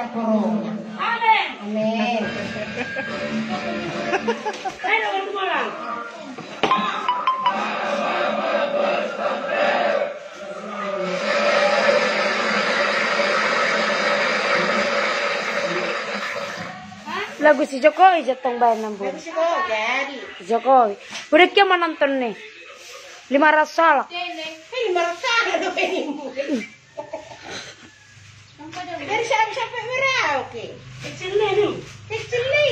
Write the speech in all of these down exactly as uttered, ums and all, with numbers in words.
Corona. Amin. Amin. Ayo, Bang Tumarang. Lagu si Jokowi jo tong baen, Nambu. Lagu si Jokowi, jadi. Jokowi. Udah, kian menonton nih. Lima ratus salak. Eh, lima ratus salak do ini. Dari siapa sampai merauke? Kecil ni, kecil ni.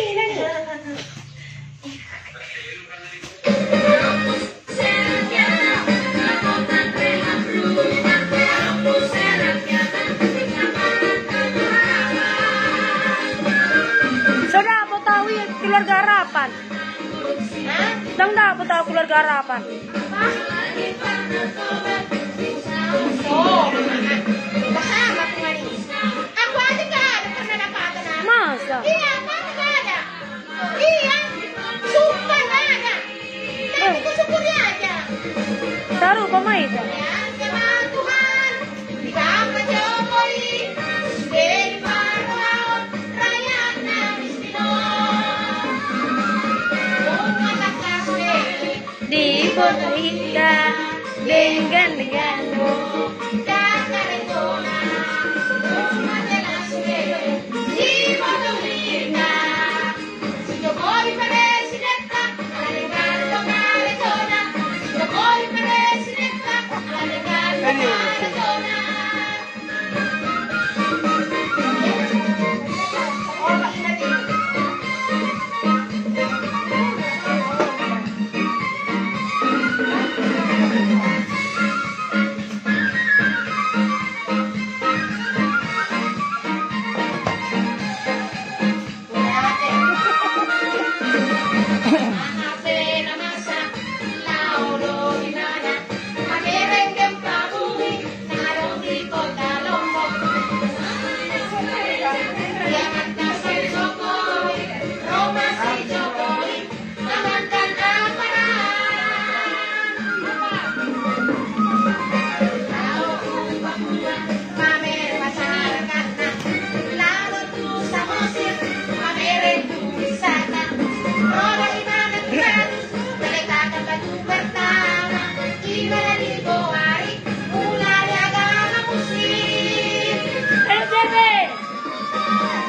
Sudah apa tahu ya keluarga harapan? Hah? Ndang dapot au keluarga harapan. Hah? Oh, sama tuan ini. Aku aja nggak ada pernah dapat apa. Masa? Iya, apa nggak ada? Iya, sumpah nggak ada. Tapi kusyukuri aja. Sarupa ma hita. Ya, sama Tuhan. Di Bapak Jokowi, sude diparrohahon rakyatna miskin on. Rumah tangga sude diboto hita, denggan-denggan do. Data rencana, rumah tangga sude diboto hita. Si Jokowi presidenta, ala denggan do karejona. Si Jokowi presidenta, ala denggan do karejona.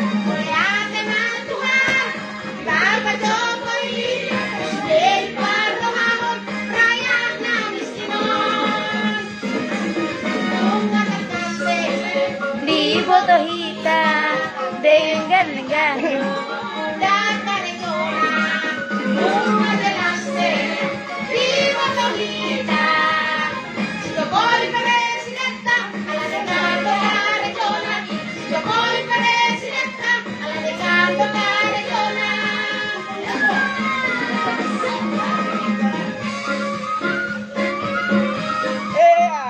Mauliate ma Tuhan, Bapak Jokowi, sude diparrohahon rakyatna miskin on. Diboto hita, denggan-denggan. Data rencana, rumah jelas, diboto hita. Si Jokowi presidenta, ala denggan do karejona. Si Jokowi presidenta, ala denggan do karejona. Ea.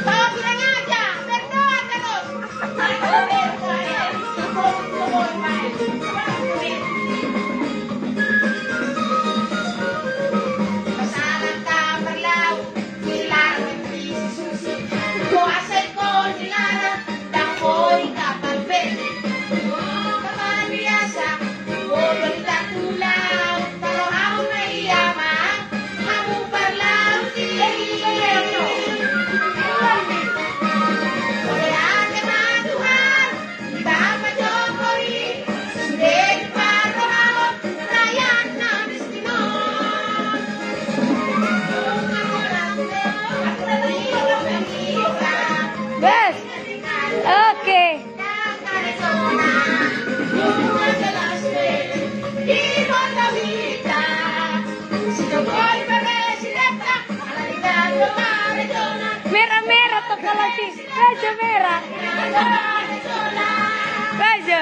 Kau kurang ajar, berdoa terus. Masalah tak berlalu, dilarang di susu. Kuasa ikon dilarang, dan poin kapal beli. Kapal biasa, bodoh di tatu laut, kalau aku media mah, aku berlaut di. Oleh ate ma Tuhan, Bapak Jokowi, sude diparrohahon rakyatna miskin on. Bas. Oke. Merah-merah tong kalau si. Raja merah. Raja.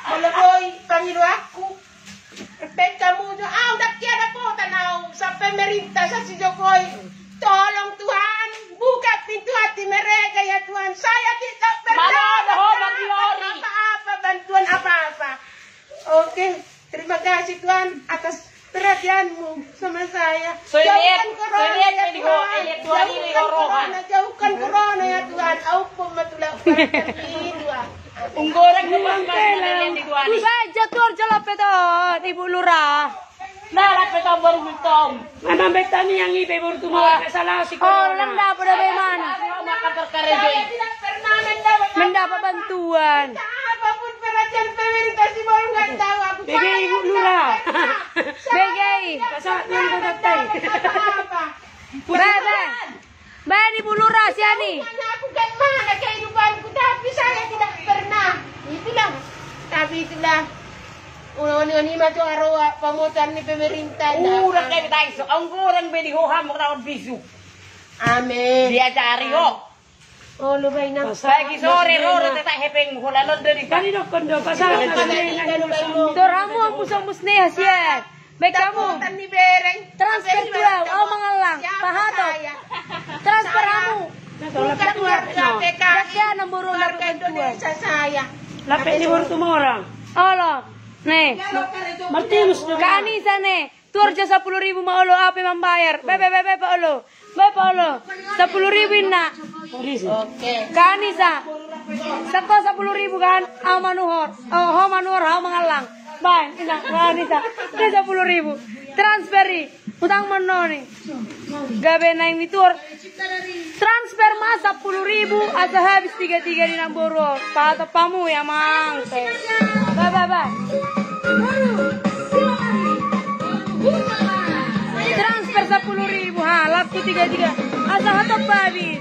Molo boi pangidoanku, pekka muju au, ndang hea dapotan au, sampe merintah sa si Jokowi. Tolong Tuhan, buka pintu hati mereka ya Tuhan. Saya tidak berdapat apa-apa, bantuan apa-apa. Oke, terima kasih Tuhan atas Perhatianmu sama saya. Saya lihat, jauhkan corona, saya lihat ya Tuhan. Saya lihat Tuhan ini jauhkan corona, jauhkan corona ya Tuhan. Ampun ma tulang. Unggorang Tuhan, Tuhan. Baik, jatuh aja lah, Peton, Ibu Lurah. Nah, lah, Peton, baru Peton. Mana Betani yang ibe baru tu mau salah si corona. Oh, rendah pada bagaimana? Saya tidak pernah mendapat, mendapat bantuan. Apapun perhatian pemerintah, saya tidak tahu. Bege, Ibu Lurah. Bege. Pasal yang kau datai. Baik, baik. Baik, Ibu Lurah, sian i. Aku kan mana kehidupanku, tapi saya tidak pernah. Itulah. Tapi itulah. Ulang ni ma tu aroa pamotan ni pemerintah. Ulang dari taiso. Anggo orang bedi hoham, orang bisu. Amin. Diajari ho. Olo, baen na. Pagi sore ro ro tetak hepengmu, holan on do di. Kan didokkon do pasal. Tor hamu angku somus ni hasian. Baen hamu. Transfer tu au, au mangallang. Pahatop. Transfer hamu. Transfer. Dake na mboru na ketua. Lapek ni boru tu morang. Olo. Ne. Martinus do. Kanisa ne. Tuor jo sapuluh ribu ma olo, au pe mambayar. Bae, bae, bae, bae, Pak Olo. Bae, Pak Olo. Sapuluh ribu inna. Oke. Kanisa. Sako sapuluh ribu kan? Au manuhor. Oh, ho manuhor, au mangallang. Bae, inna, kanisa. Ini sapuluh ribu. Transfer i. Utang mononi. Gabe naeng ni tuor. Transfer ma sapuluh ribu, asa habis tiga-tiga di namboru on. Pahatop hamu ya, Mang. Ba, ba, ba. Transfer sapuluh ribu, ha, laku tiga-tiga. Asa hatop habis.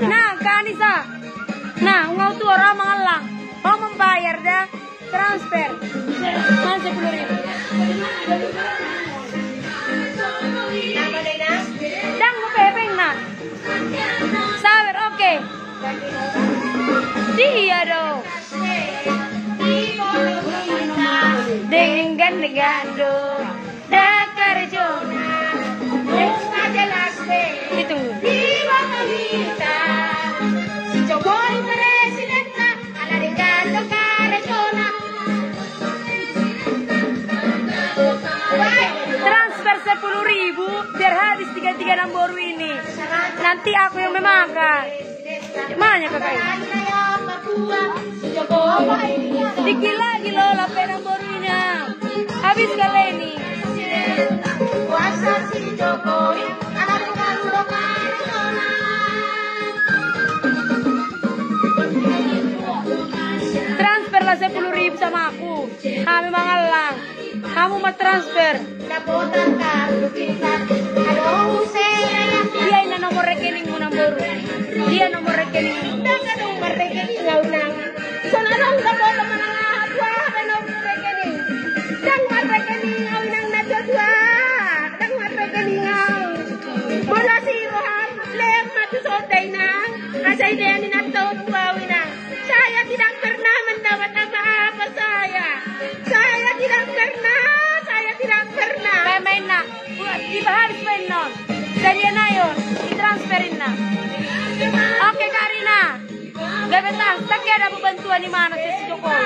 Nah, kanisa. Nah, nunga tuor, au mangallang. Au mambayar da. Transfer. Mana sepuluh ribu? Dang, mau hepeng na. Sabar, oke. Dia do. Denggan, denggan do. Dakar jona. Itu. Di Bogor kita. Si Jokowi presidenna. Transfer sepuluh ribu, biar habis tiga-tiga namboru ini. Nanti aku yang memakan. Mana kakak ini? Dikit lagi loh, lape namboru ini. Habis kali ini. Kuasa si Jokowi. Transferlah sepuluh ribu sama aku. Hami mangallang. Hamu ma transfer. Dia inna nomor rekeningmu namboru. Dia nomor rekeningmu. Dang adong marrekening au inang. Songon adong dapotan manang aha tu aha pe nomor rekening. Dang marrekening au inang na tua-tua. Dang marrekening au. Molo asi roham, lean ma tu sonda inang. Asa ilean inanta on tu au inang. Saya tidak pernah mendapat apa-apa saya. Saya tidak pernah, saya tidak pernah. Baen ma inna. Dipahabis ma inna on. Sadia nai on. Ditransfer inna. Oke, Karina. Gabe tah, tangke ada bantuan di mana si Jokowi?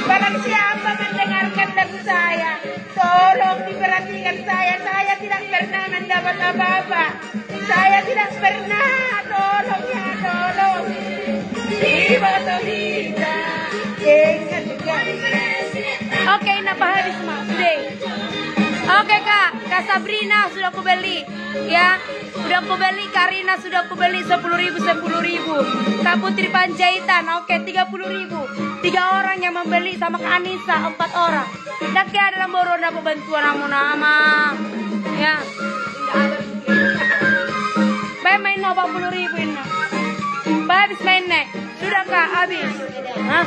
Barang siapa mendengarkan lagu saya, tolong diperhatikan saya. Saya tidak pernah mendapat apa-apa. Saya tidak pernah, tolong ya, tolong. Di Botolita, ingat, ingat. Oke, inna, pahabis ma. Sude. Oke, Kak. Kak Sabrina, sudah kubeli. Ya, sudah kubeli. Karina, sudah kubeli, sepuluh ribu, sepuluh ribu. Kak Putri Panjaitan, oke, tiga puluh ribu. Tiga orang yang membeli sama Kak Anissa, empat orang. Dang ke ada namboru na dapat bantuan hamu nama. Ya. Baen ma inna, empat puluh ribu inna. Baen, habis ma inna. Sudah, Kak, habis. Hah?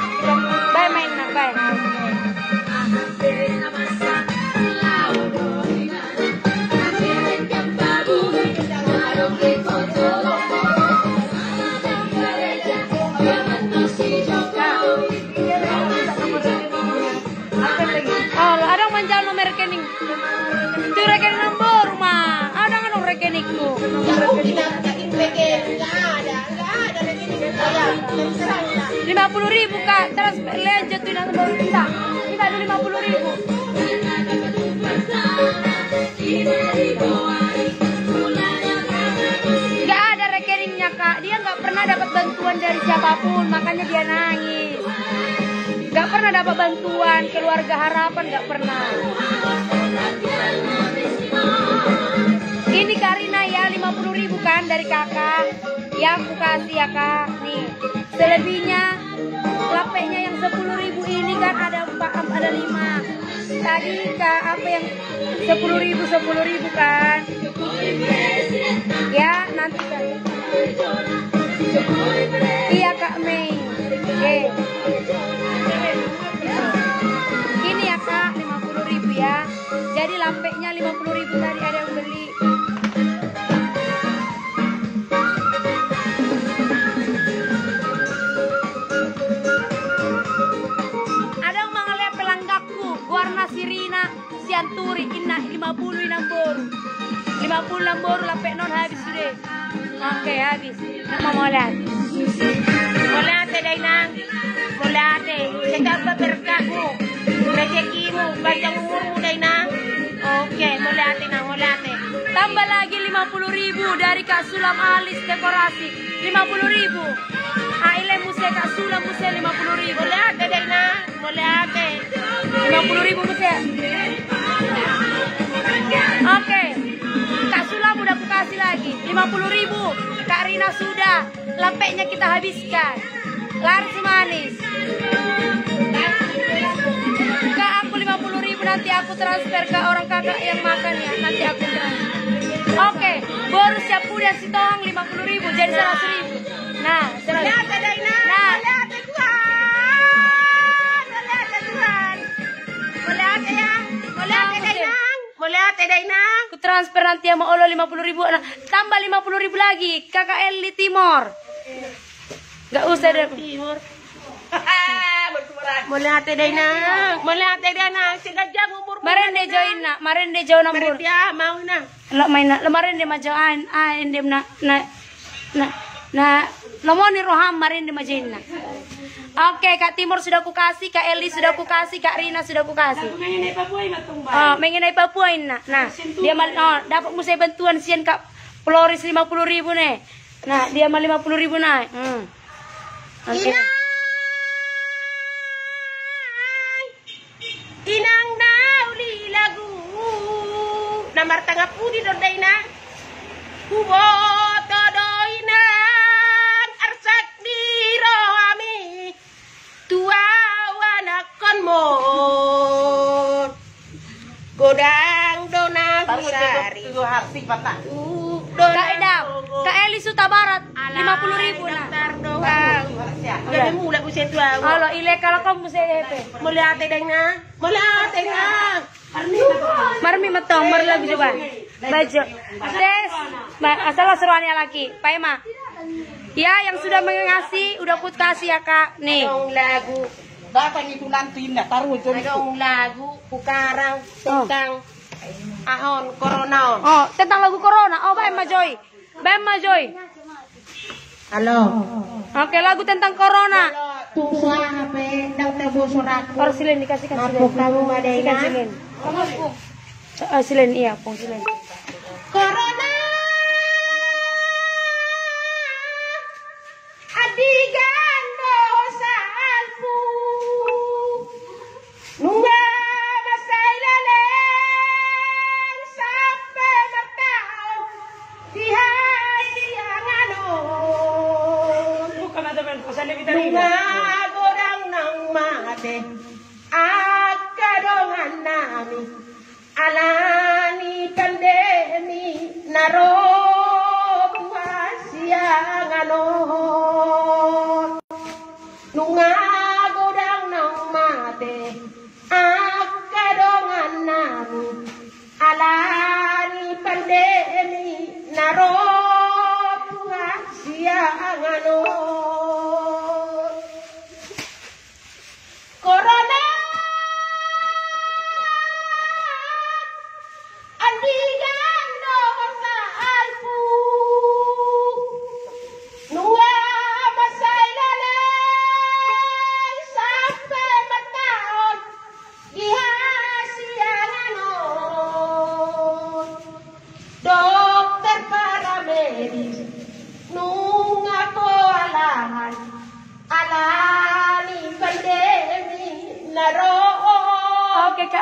Baen ma inna, baen. Olo, adong manjalo nomor rekening. Tu rekening namboru ma. Adong, adong rekeningku. Nggak ada, nggak ada rekening saya. Terserah. Lima puluh ribu. Iba dulu lima puluh ribu. Nggak ada rekeningnya, Kak. Dia nggak pernah dapat bantuan dari siapapun, makanya dia nangis. Nggak pernah dapat bantuan keluarga harapan, nggak pernah. Ini Karina ya, lima puluh ribu kan dari kakak. Ya, aku kasih ya, Kak. Nih, selebihnya, lapeknya yang sepuluh ribu ini kan ada empat, ada lima. Tadi, Kak, apa yang sepuluh ribu, sepuluh ribu kan? Ya, nanti, Kak. Iya, Kak Mei. Oke. Ini ya, Kak, lima puluh ribu ya. Jadi lapeknya lima puluh ribu tadi ada yang beli. Adong mangalean pelanggangku, goarna si Rina Sianturi, inna lima puluh inang boru. Lima puluh inang boru, lapek non habis sude. Oke, habis. Nama mauliate. Mauliate da inang. Mauliate. Ditamba berkahmu, rezekimu, panjang umurmu da inang. Oke, mauliate inang, mauliate. Tambah lagi lima puluh ribu dari Kak Sulam Alis Dekorasi. Lima puluh ribu. Ah, ile muse Kak Sulam muse lima puluh ribu. Mauliate da inang. Mauliate. Lima puluh ribu muse. Oke. Kak Sulam udah kukasih lagi lima puluh ribu. Kak Rina sudah. Lapeknya kita habiskan. Laris manis. Kak, aku lima puluh ribu, nanti aku transfer ke orang kakak yang makan ya. Nanti aku transfer. Oke, boru Siapudan Sitohang lima puluh ribu, jadi seratus ribu. Nah, seratus. Mauliate da inang. Nah. Mauliate Tuhan. Mauliate Tuhan. Mauliate ya. Mauliate da inang. Mauliate da inang. Ku transfer nanti sama olo lima puluh ribu. Nah, tambah lima puluh ribu lagi. Kakak Eli Timor. Nggak usah deh. Timor. Mauliate da inang. Mauliate da inang. Seganjang umur. Marende jo inna. Marende jo nang boru. Marende ya, mau inang. Lo main na, lo marende ma jo ain, ain dem na, na, na, na, lomo ni roham marende ma jo inna. Oke, Kak Timor sudah kukasih, Kak Eli sudah kukasih, Kak Rina sudah kukasih. Mengenai Papua inna. Nah, dia mal, oh, dapat muse bantuan sian Kak Floris lima puluh ribu ne. Nah, dia mal lima puluh ribu na. Hmm. Oke. Inang. Inang na uli lagu. Na martangap pudi do da inang. Huboto do inang arsak ni rohami. Tu au anakkonmon. Godang do na husari. Kak Edang, Kak Eli Suta Barat, lima puluh ribu na. Gabe mulak muse tu au. Olo, ile kalau kau muse hepe. Mauliate da inang. Mauliate inang. Marmi ma tong, marlagu coba. Bajo. Tes. Ba-, asal lo seruannya lagi. Paima. Ya, yang sudah mengasih, udah ku kasih ya, Kak. Nih. Adong lagu. Datang itu nanti inna, taruh jom. Adong lagu, hukarang, oh, tentang ahon corona on. Oh, tentang lagu corona. Oh, baen ma jo i. Baen ma jo i. Halo. Oke, lagu tentang corona. Tung so aha pe ndang tabo suratku. Taruh silen, dikasih, kasih silen. Maaf, kamu ada inang. Kasih silen. Eh, silen, iya, pung silen. Corona. Andigan do salpu. Nunga mansai leleng sampe martaon di hasiangan on. Nunga godang naung mate angka dongannami. Alani pandemi na ro tu hasiangan on. Nunga godang naung mate angka dongannami. Alani pandemi na ro tu hasiangan on. Corona.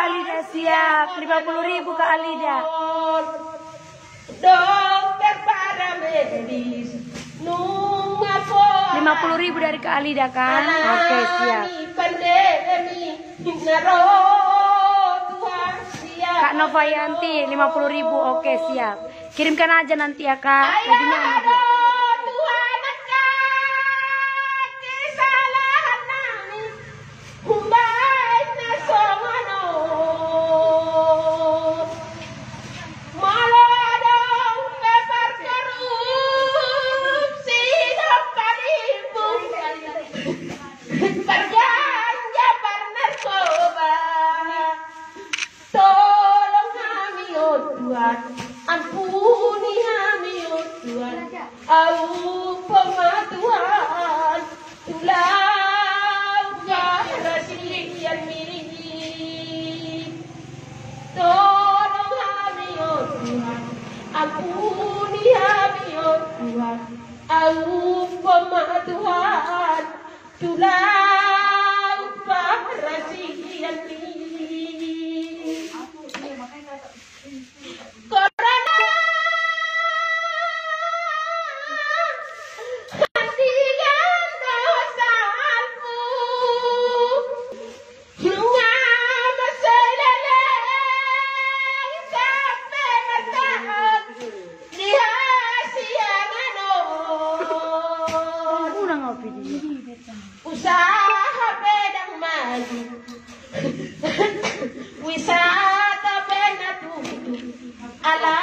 Alida siap, lima puluh ribu Kak Alida. Dokter para medis, nunga po. Lima puluh ribu dari Kak Alida kan? Oke, siap. Pandemi, naro Tuhan siap. Kak Novayanti, lima puluh ribu, oke, siap. Kirimkan aja nanti ya, Kak. Ayo, lagi nyanyi dia. Aduh, Tuhan, angkat kesalahan nami. Umbahen na songon on. Molo adong pe parkorupsi dohot panipu, parganja, parnarkoba. Tolong hami, o Tuhan, ampuni hami, o Tuhan. Ahu pe ma, Tuhan, tulang parasianmi. Tolong hami, o Tuhan, ampuni hami, o Tuhan. Ahu pe ma, Tuhan, tulang parasianmi. Korona hatian dosa salpu. Nunga mansai leleng sampe martaon di hasiangan on. Usaha pe ndang maju, wisata pe na tutup, ala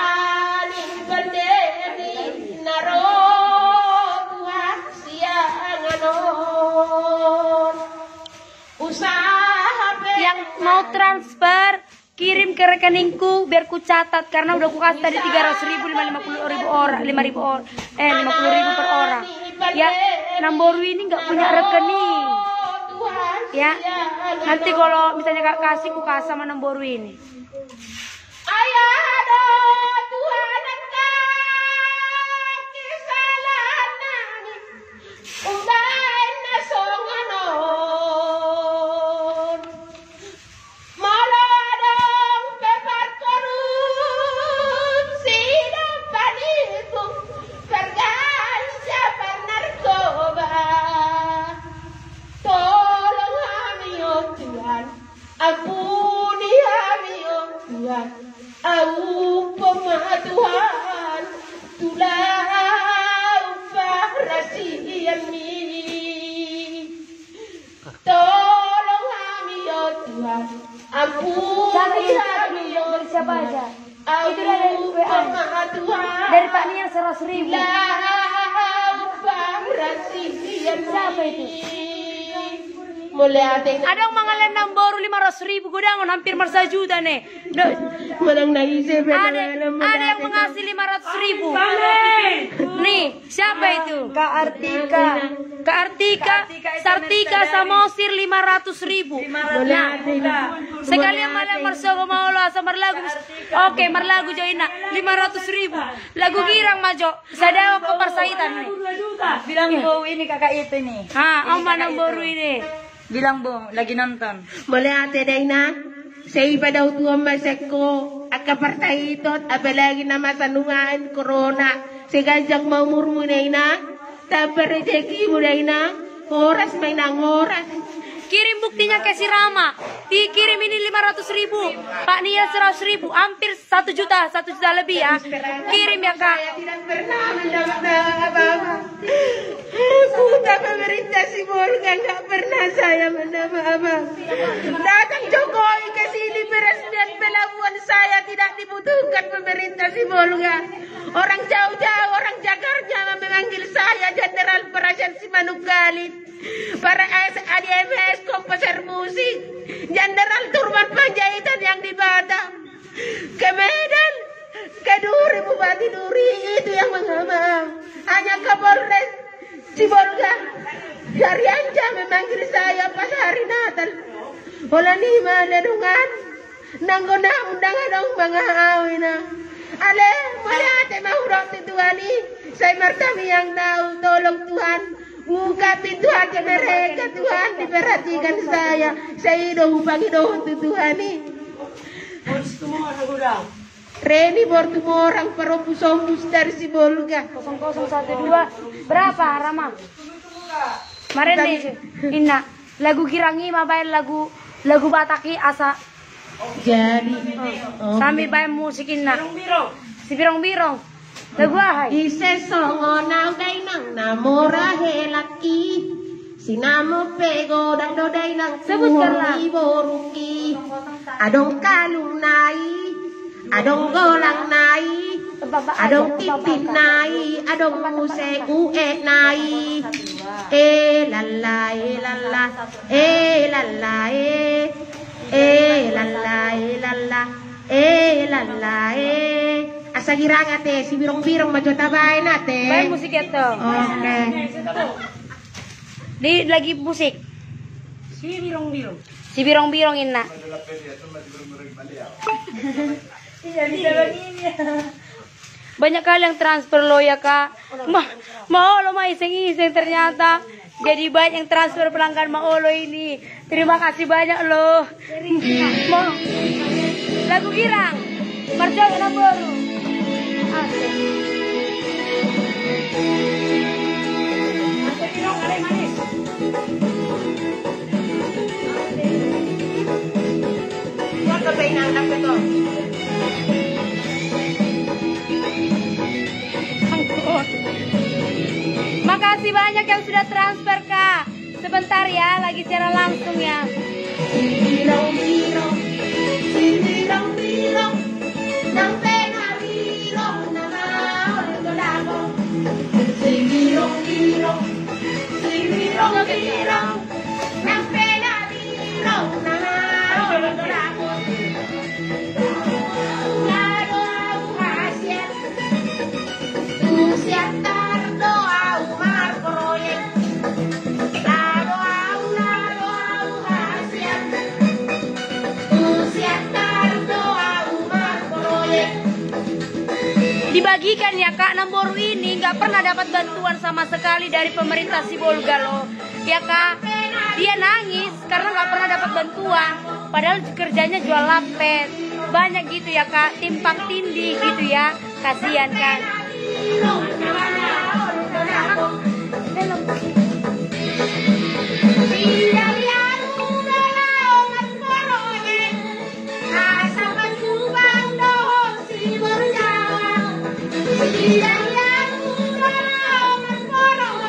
ni pandemi na ro tu hasiangan on. Usaha pe yang mau transfer, kirim ke rekeningku biar ku catat, karena udah ku kasih tadi tiga ratus ribu, lima, lima puluh ribu orang, lima ribu orang, eh, lima puluh ribu per orang. Ya, namboru ini nggak punya rekening. Ya, nanti kalau misalnya nggak kasih, ku kasih sama namboru ini. Ayah do Tuhan, angkat kesalahan nami. Umbahen na songon on. Molo adong pe parkorupsi dohot panipu, parganja, parnarkoba. Tolong hami, o Tuhan, ampuni hami, o Tuhan. Ahu pe ma, Tuhan, tulang parasianmi. Tolong hami, o Tuhan, ampuni hami, o Tuhan. Ahu pe ma, Tuhan, dari Pak Nia seratus ribu. Tulang parasianmi. Siapa itu? Mauliate. Ada yang mangalean namboru lima ratus ribu, godangon hampir marsajuta ne. Manang na ise pe ada, ada yang mengasih lima ratus ribu. Nih, siapa itu? Kak Artika. Kak Artika, Kak Artika Sartika Samosir lima ratus ribu. Nah, sekalian ma marsogo, mauliate, asa marlagu. Oke, marlagu jo ina, lima ratus ribu. Lagu girang ma jo. Sadao ko parsaitan nih. Bilang bou ini kakak itu nih. Ha, oma namboru ini. Bilang bou lagi nonton. Mauliate da ina. Sai pada utuan maseko. Angka partai itot, apalagi na masa nungahan corona. Sai ganjang ma umurmu da ina. Tambah rejekimu da ina. Horas ma ina, horas. Kirim buktinya ke si Rama. Dikirim ini lima ratus ribu. Pak Nia seratus ribu. Hampir satu juta, satu juta lebih ya. Kirim ya, Kak. Saya tidak pernah mendapat apa-apa. Buta pemerintah Sibolga, nggak pernah saya mendapat apa. Datang Jokowi ke sini, beras dan pelabuhan, saya tidak dibutuhkan pemerintah Sibolga. Orang jauh-jauh, orang Jakarta memanggil saya Jenderal Prajan Simanungkalit. Para S A D M S, komposer musik, Jenderal Turman Panjaitan yang di Batam. Ke Medan, ke Duri, Bupati Duri, itu yang menghamba. Hanya Kapolres Sibolga, Harianja memanggil saya pas hari Natal. Holan i ma ale dongan. Nanggo na undang adong mangaha au ina. Ale, mauliate ma hudok tu Tuhan i. Sai martamiang do au, tolong Tuhan. Ungkapi Tuhan ke mereka, Tuhan, diperhatikan saya. Sai i do hupangidohon tu Tuhan i. Reni Bortumorang, parompu-sompu dari Sibolga. Kosong kosong satu dua. Berapa, Rama? Marende, inna. Lagu Girang i ma baen lagu, lagu Batak i asa. Jadi, oh. Sambil baen musik, inna. Sibirong-birong. Lagu aha i? Ise songon au dainang na mora helangki. Sinamot pe godang do dainang. Sebutkanlah. Tuhor ni borungki. Adong kalungna i, adong golangna i, adong tintinna i, adong muse uetna i. E lalla, e lalla, e lalla, e. E lalla, e lalla, e lalla, e. Asa girang ate, sibirong-birong ma jo tabaen ate. Baen musik i, Eto. Oke. Di lagi musik. Sibirong-birong. Sibirong-birong, inna. Iya, bisa begini. Banyak kali yang transfer lo ya, Kak. Ma, maolo ma iseng-iseng ternyata. Jadi banyak yang transfer pelanggan maolo ini. Terima kasih banyak lo. Mo-, lagu Girang. Marjono Namboru. Asik. Makasih banyak yang sudah transfer, Kak. Sebentar ya, lagi siaran langsung ya. Sibirong-birong, sibirong-birong, nang pe na birong na maol do dapot. Sibirong-birong, sibirong-birong, nang pe na birong na maol do dapot. Nga do au hasian. Tu Siantar do au marproyek. Nga do au, nga do au hasian. Tu Siantar do au marproyek. Dibagikan ya, Kak, Namboru ini nggak pernah dapat bantuan sama sekali dari pemerintah Sibolga loh. Ya, Kak, dia nangis karena nggak pernah dapat bantuan. Padahal kerjanya jual lapet. Banyak gitu ya, Kak, timpang tindih gitu ya. Kasihan kan.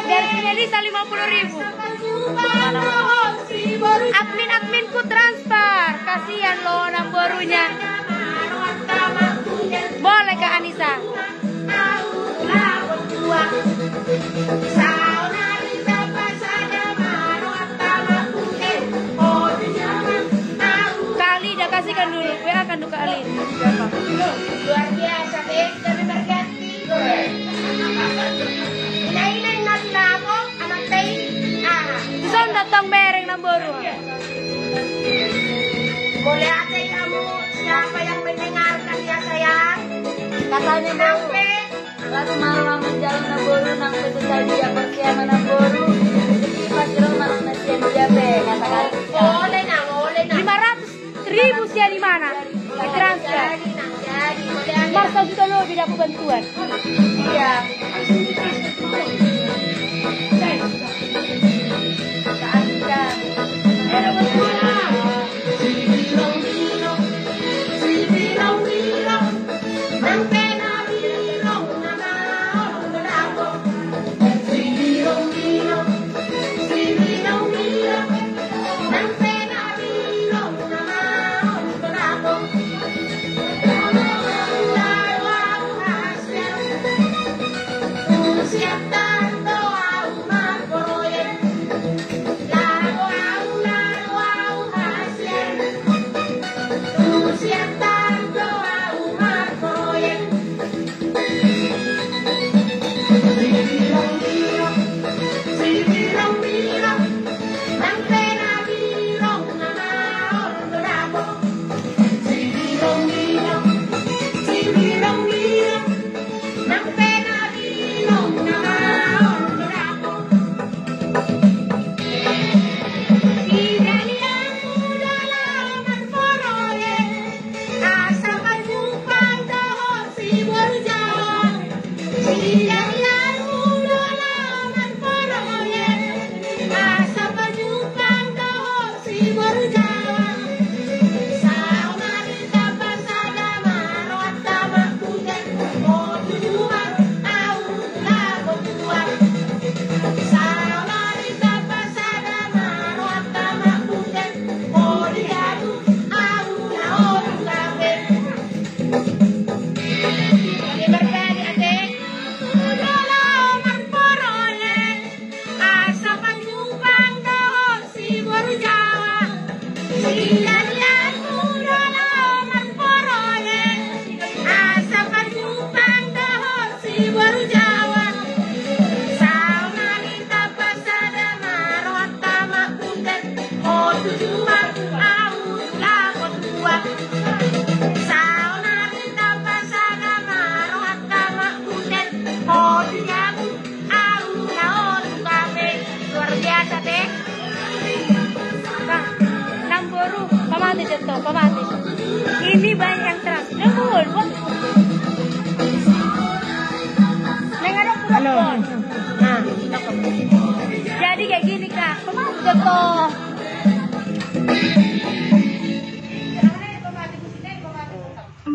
Dari Melisa lima puluh ribu. Admin-adminku transfer. Kasihan loh Namborunya. Boleh, Kak Anissa. Kak Alida, kasihkan dulu, W A kan dulu Kak Alida. Luar biasa, Beb. Kami berganti. Ina-ina, ina-ina, apa? Anak tei. Ah. Di sana datang bereng Namboru. Boleh aja kamu, siapa yang mendengarkan ya, sayang? Katanya mau. Kenapa? Lalu malam menjalan Namboru, nang pe tu sadia persiapan Namboru. Rezeki pasti lo malam nasian dia pe, katakan. Boleh, Nang, boleh, Nang. Lima ratus ribu sian di mana? Ditransfer. Jadi, Nang, jadi. Boleh aja. Mar sajuta lo didapat bantuan. Iya. Mati jatuh, apa mati? Ini banyak yang terang. Jempol, Bos. Neng, ada. Halo. Nah, jadi kayak gini, Kak. Apa mati jatuh?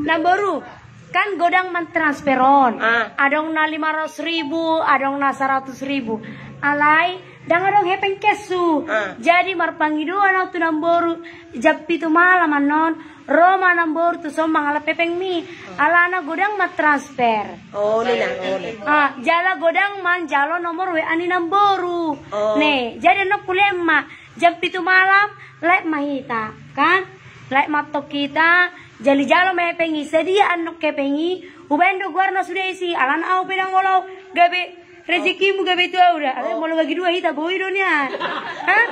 Namboru, kan godang mantransfer on. Ah. Adong na lima ratus ribu, adong na seratus ribu. Alai, ndang adong hepeng cash-hu. Ah. Jadi marpangidoan au tu namboru, jam pitu malam annon, ro ma namboru tu son mangalap hepengmi. Alana godang mantransfer. Oh, ni na, oh, ni. Ah, jala godang manjalo nomor W A ni namboru. Oh. Ne, jadi annon kuliah ma, jam pitu malam, live ma hita, kan? Live ma tong hita, jali jalo ma hepeng i, sadia annon hepeng i, hubaen do goarna sude isi, alana au pe ndang olo gabe rezekimu gabe tu au da. Alai molo bagi dua hita, boi do nian. Hah?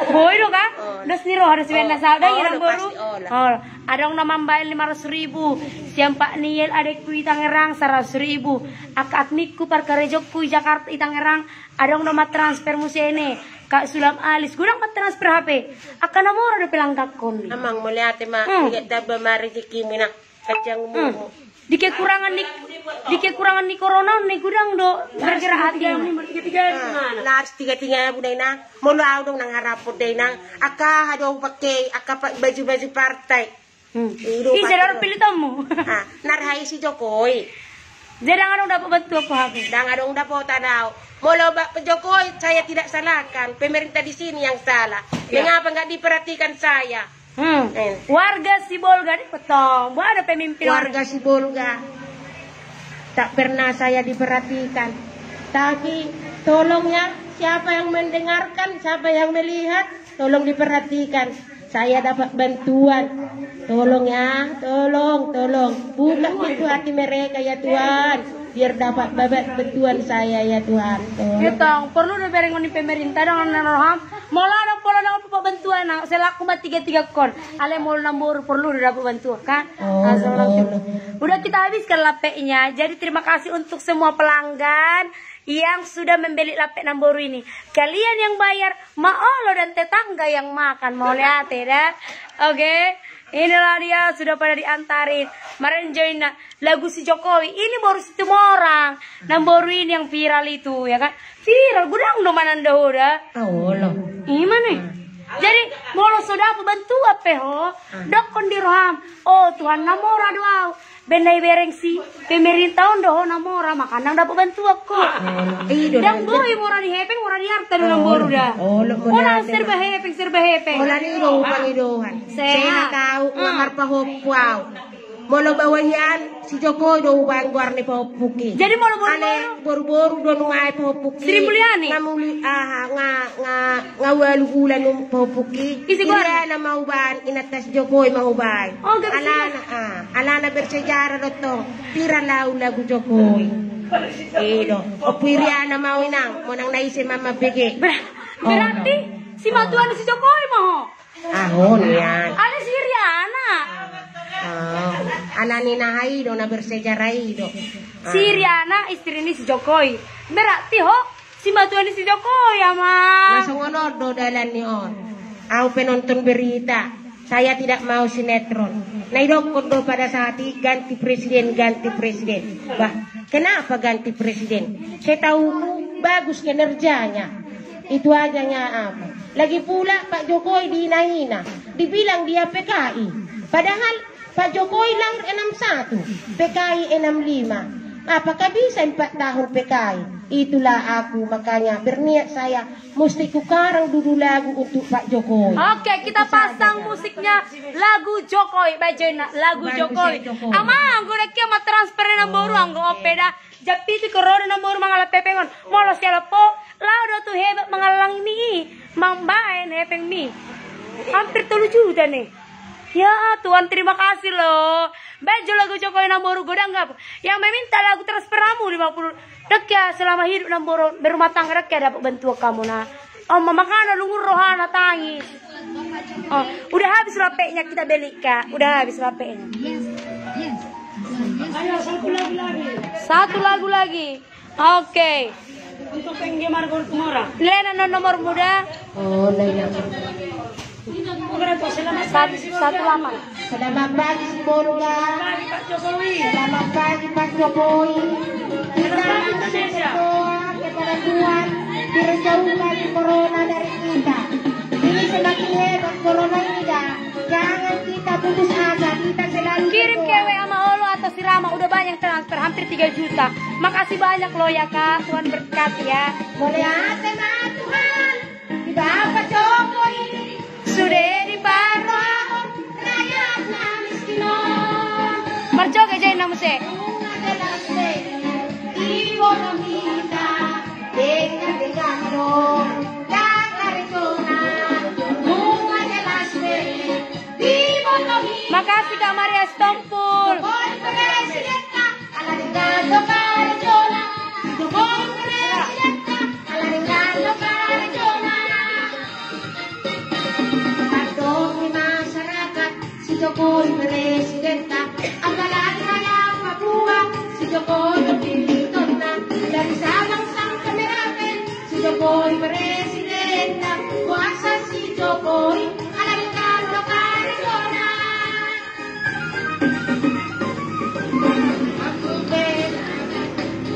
Boi do, kan? Oh. Dos ni roha, dos ni baen na saut da, oh, namboru. Pasti olo. Oh, adong na mambaen lima ratus ribu, sian Pak Niel adekku i Tangerang seratus ribu, angka adminku parkarejongku i Jakarta i Tangerang, adong do mantransfer muse ne, Kak Sulam Alis, godang mantransfer hape. Angka na mora dope langgakkon. Amang, mauliate ma, hmm, ingat tamba ma rezekimu, Inang. Kacang, hmm, umurmu. Di kekurangan ni, di kekurangan ni corona on ne godang do bergerak hati. Ah, na harus tiga tiga, Inang. Molo au do nang harapon da, Inang. Angka aha do hupake, angka pa-, baju-baju partai. Hmm. Ise do pilihanmu? Ah, na ra i si Jokowi. Jadi ndang adong dapot bantuan hape? Ndang adong dapotan au. Molo ba-, Jokowi, saya tidak salahkan. Pemerintah di sini yang salah. Ya. Mengapa nggak diperhatikan saya? Hmm. Eh. Warga Sibolga ni petong. Bo ada pemimpin warga Sibolga. Tak pernah saya diperhatikan. Tapi tolong ya, siapa yang mendengarkan, siapa yang melihat, tolong diperhatikan. Saya dapat bantuan. Tolong ya, tolong, tolong. Buka pintu hati mereka ya Tuhan. Biar dapat babat bantuan saya ya Tuhan. Tolong. Itong, perlu do berengon ni pemerintah dong, nang roham. Molo adong pola na dapat bantuan, nang selaku ma tiga tiga kon. Alai molo namboru perlu do dapat bantuan, kan? Oh, asal langsung. Udah kita habiskan lapeknya. Jadi terima kasih untuk semua pelanggan yang sudah membeli lapek namboru ini. Kalian yang bayar, ma olo dan tetangga yang makan, mauliate da. Oke, inilah dia sudah pada diantarin. Marenjo inna lagu si Jokowi. Ini baru Situmorang. Namboru ini yang viral itu, ya kan? Viral, godang do mananda ho da. Olo. Ima ne. Jadi molo so dapat bantuan pe ho, dokkon di roham, oh Tuhan, na mora do au. Baen na ibereng si pemerintah on do ho na mora, makana ndang dapat bantuan ho. Ndang boi mora ni hepeng, mora ni arta do namboru da. Olo, mora serba hepeng, serba hepeng. Mora ni do pangidoan. Sehat au, nga marpahompu au. Molo baoa hian, si Jokowi do hubaen goar ni pahompuki. Jadi molo boru-boru? Boru-boru do nuaeng pahompuki. Sri Mulyani? Nga muli, aha, nga, nga, nga ualu bulan um pahompuki. Ise goarna? Iriana ma hubaen, inanta si Jokowi ma hubaen. Oh, gabe alana, ah, alana bersejarah do tong. Viral lagu Jokowi. I do. Ompu Iriana ma au, Inang, manang na ise ma mambege. Ber-, berarti simatuan ni si Jokowi ma ho? Ahu nian. Alai si Iriana. Oh, ala ni na aha i do, na bersejarah i do. Si Iriana istri ni si Jokowi. Berarti ho simatuan ni si Jokowi, Amang. Na songon on do dalan ni on. Au penonton berita. Saya tidak mau sinetron. Na idokkon do pada saat i ganti presiden, ganti presiden. Bah, kenapa ganti presiden? Setauku bagus kinerjanya. Itu aja, nya apa. Lagi pula Pak Jokowi dihina-hina, dibilang dia P K I. Padahal Pak Jokowi lahir enam satu, P K I enam lima. Apakah bisa empat tahun P K I? Itulah aku, makanya berniat saya mesti kukarang dudu lagu untuk Pak Jokowi. Oke, kita pasang musiknya lagu Jokowi, bajoina lagu Jokowi. Amang, anggo dengke ma transfer namboru, anggo on pe da. Jam pitu ko ro do namboru mangalap hepeng on. Molo sialap ho, laho do tu Hebat mangallang mi i, mambaen hepeng mi. Hampir tolu juta ne. Ya Tuhan, terima kasih loh. Baen jo lagu Jokowi namboru, godang gap. Yang meminta lagu transfer hamu lima puluh. Dengke selama hidup namboru berumah tangga, dengke dapat bantuan hamu na. Oh, mama kana lungun rohana tangis. Oh, udah habis lapeknya kita beli, Kak. Udah habis lapeknya. Satu lagu lagi. Oke. Untuk penggemar Gortumora. Lena no nomor muda. Oh, Lena. Satu, satu delapan. Selamat pagi, Sibolga. Selamat pagi, Pak Jokowi. Kita masih berdoa kepada Tuhan, dijauhkan corona dari kita. Ini semakin hebat corona ini, dah. Jangan kita putus asa, kita selalu berdoa. Kirim ke W A Ama Olo atau si Rama, udah banyak transfer, hampir tiga juta. Makasih banyak loh ya, Kak. Tuhan berkati ya. Mauliate ma Tuhan. Di Bapak Jokowi. Sude diparrohahon rakyat na miskin on. Marjoget jai na muse. Nunga jelas be, iboto hita, denggan-denggan do, dang karetona. Nunga jelas be, iboto hita. Makasih, Kak Maria Stompul. Jokowi presidenta. Ala denggan do karejona, si Jokowi presidenta. Ala denggan do karejona. Tandok ni masyarakat, si Jokowi presidenta. Apalagi rakyat Papua, si Jokowi pilihonna. Dari Sabang sampai Merauke, si Jokowi presidenta. Kuasa si Jokowi, ala denggan do karejona.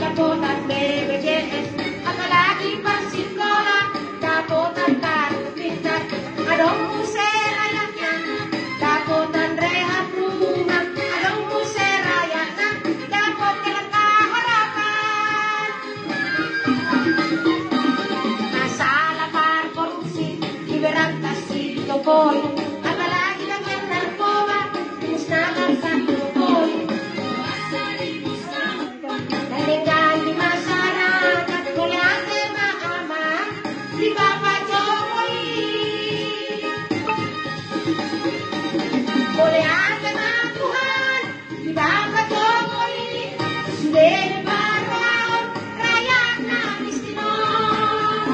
Dapotan B P J S, apalagi parsikola, dapotan kartu pintar, adong muse rakyatna, dapotan rehab rumah, adong muse rakyatna, dapot kereta harapan. Masalah parkorupsi diberantas si Jokowi, apalagi dengan narkoba, dimusnahkan si Jokowi. Denggan di masyarakat, mauliate ma Amang, di Bapak Jokowi. Mauliate ma Tuhan. Di Bapak Jokowi, sude diparrohahon rakyat na miskin on.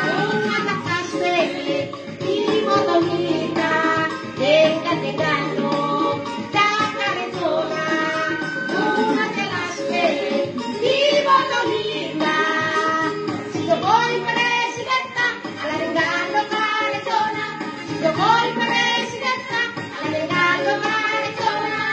Nunga tangkas be, iboto hita, denggan-denggan do, dang karetona. Nunga jelas be, iboto hita, si Jokowi presidenta. Ala denggan do karejona, si Jokowi presidenta. Ala denggan do karejona.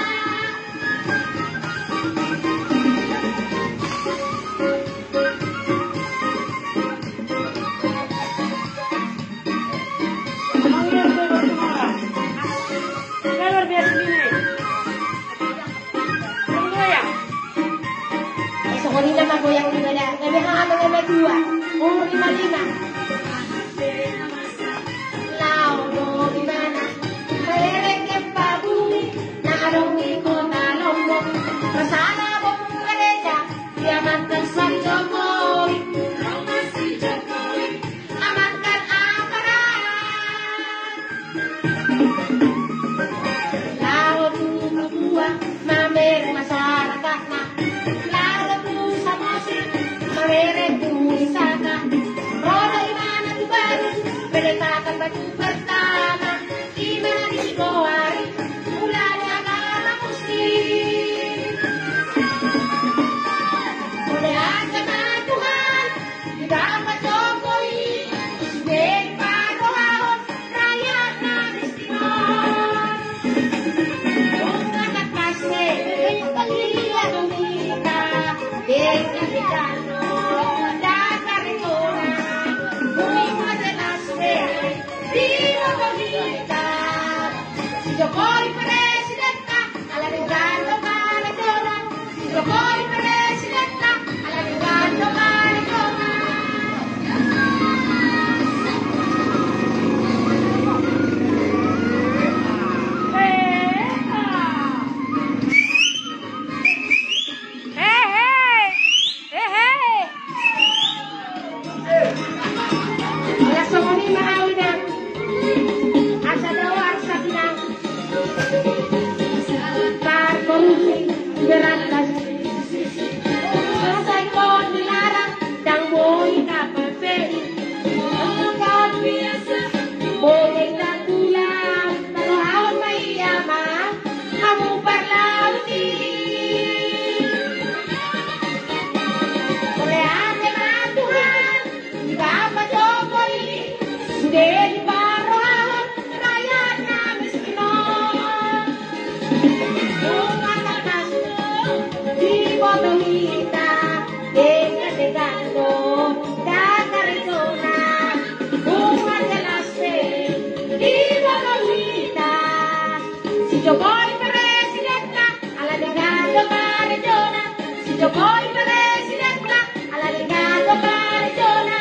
Jokowi presidenta, ala denggan do karejona. Si Jokowi presidenta, ala denggan do karejona.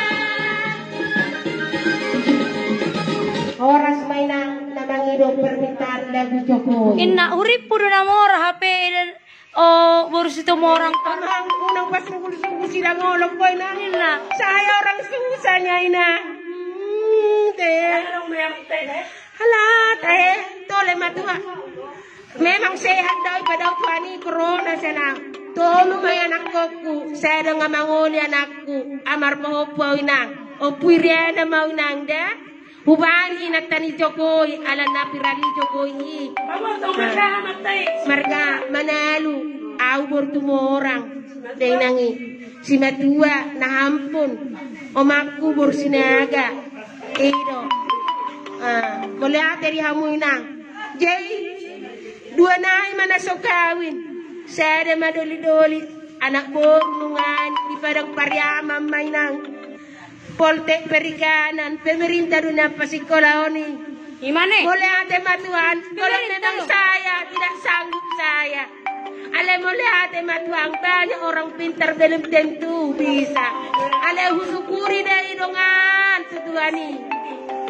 Horas ma inang na mangido permintaan lagu Jokowi. Inna, hurippu do na mora hape. O, boru Situmorang. Amang, unang pasunggul-sunggul sidang olok, boy, na. Inna. Saya orang susah, nya, ina. Hmm, te. Ala, te, tole ma tuha. Memang sehat do i, padao tuha ni corona sana. Tolu ma i anakkonku, sada nga mangoli anakku, amar pahompu au, inang. Ompu Iriana ma au, inang, da. Hubani inanta ni Jokowi, ala na pirali Jokowi i. Marga Manalu, au boru Tumorang. Denggan i. Simatua, na hampun. Omakku boru Sinaga. I do. Ah, mauliate di hamu inang. Jadi, dua nai ma na so kawin. Sada ma doli-doli. Anak boru nunga i di Padang Pariaman ma inang. Poltek Perikanan, pemerintah do na pasingkolahon i. Imane? Mauliate ma Tuhan, kalau memang saya tidak sanggup saya. Ale mauliate ma Tuhan, banyak orang pintar belum tentu bisa. Ale husyukuri do i dongan tu Tuhan i.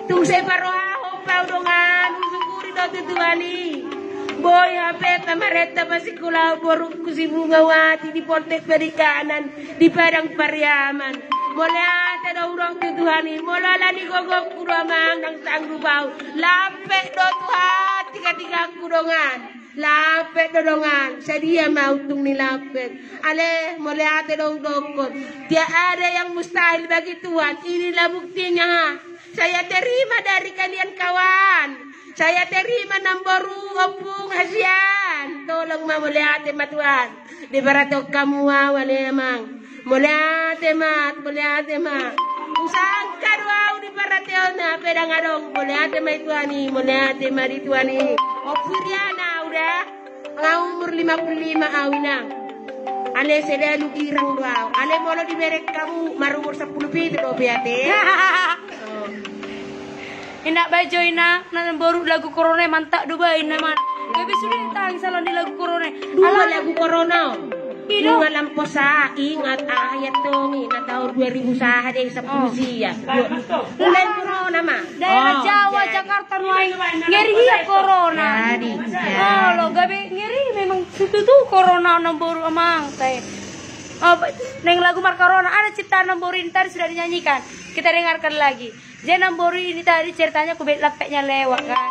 Tung sai parohahon pau dongan, husyukuri do tu Tuhan i. Boi hape pamarenta pasingkolahon borungku si Bungawati di Poltek Perikanan. Di Padang Pariaman. Mauliate do hudok tu Tuhan i, molo ala ni gogongku do amang, ndang sanggup au. Lampet do Tuhan, tiga-tigaku dongan. Lampet do dongan, sadia ma untung ni lampet. Ale, mauliate do hudokkon. Tiada yang mustahil bagi Tuhan, inilah buktinya. Saya terima dari kalian kawan. Saya terima namboru, ompung, hasian. Tolong ma, mauliate ma Tuhan. Diparatehon hamu au ale amang. Mauliate ma, mauliate ma. Husangka do au diparatehon, hape ndang adong. Mauliate ma di Tuhan i, mauliate ma di Tuhan i. Ompu Iriana au da. Nga umur lima puluh lima au inang. Ale selalu girang do au. Ale molo dibereng hamu marumur sampulu pitu dope ate. Oh. Inna, baen jo inna, na namboru lagu corona i mantap do baen na man. Gabe sude ditangis ala ni lagu corona i. Dua lagu corona on. Ido. Ingat lampu sa, ingat ayat dong, ingat tahun dua ribu saha deh, sepuluh sia. Mulai corona ma. Daerah Jawa, Jakarta nuaeng ngeri ia corona. Jadi. Olo, gabe ngeri memang situtu corona on namboru amang te. Oh, naeng lagu marcorona, ada ciptaan namboru ini tadi sudah dinyanyikan. Kita dengarkan lagi. Jadi namboru ini tadi ceritanya kubet lampetnya lewat kan.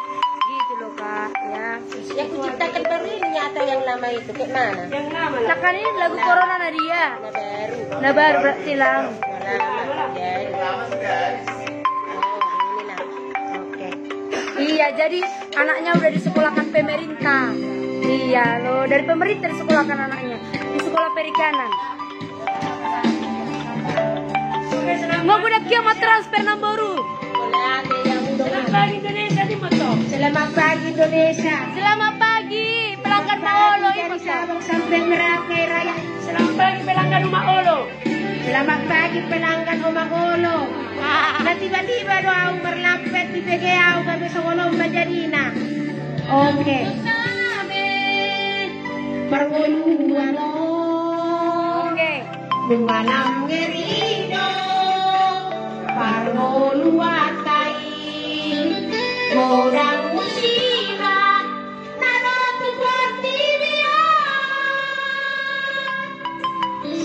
Gitu loh, Kak, ya. Yang kuciptakan baru ini atau yang lama itu? Kayak mana? Yang lama lah. Nah, kan ini lagu corona na dia. Na baru. Na baru berarti lama. Iya, jadi anaknya udah disekolahkan pemerintah. Iya loh, dari pemerintah disekolahkan anaknya. Di sekolah perikanan. Nga guna kia ma transfer namboru. Selamat pagi Indonesia. Selamat pagi pelanggan Maolo. Dari Sabang sampai Merauke Raya. Selamat pagi pelanggan Uma Olo. Selamat pagi pelanggan Oma Olo. Na tiba-tiba do au marlampet, dibege au gabe songon on ma jadina. Oke. Parngoluan. Oke. Nunga ngeri do parngoluan tai. Godang musibah na ro tu portibi on.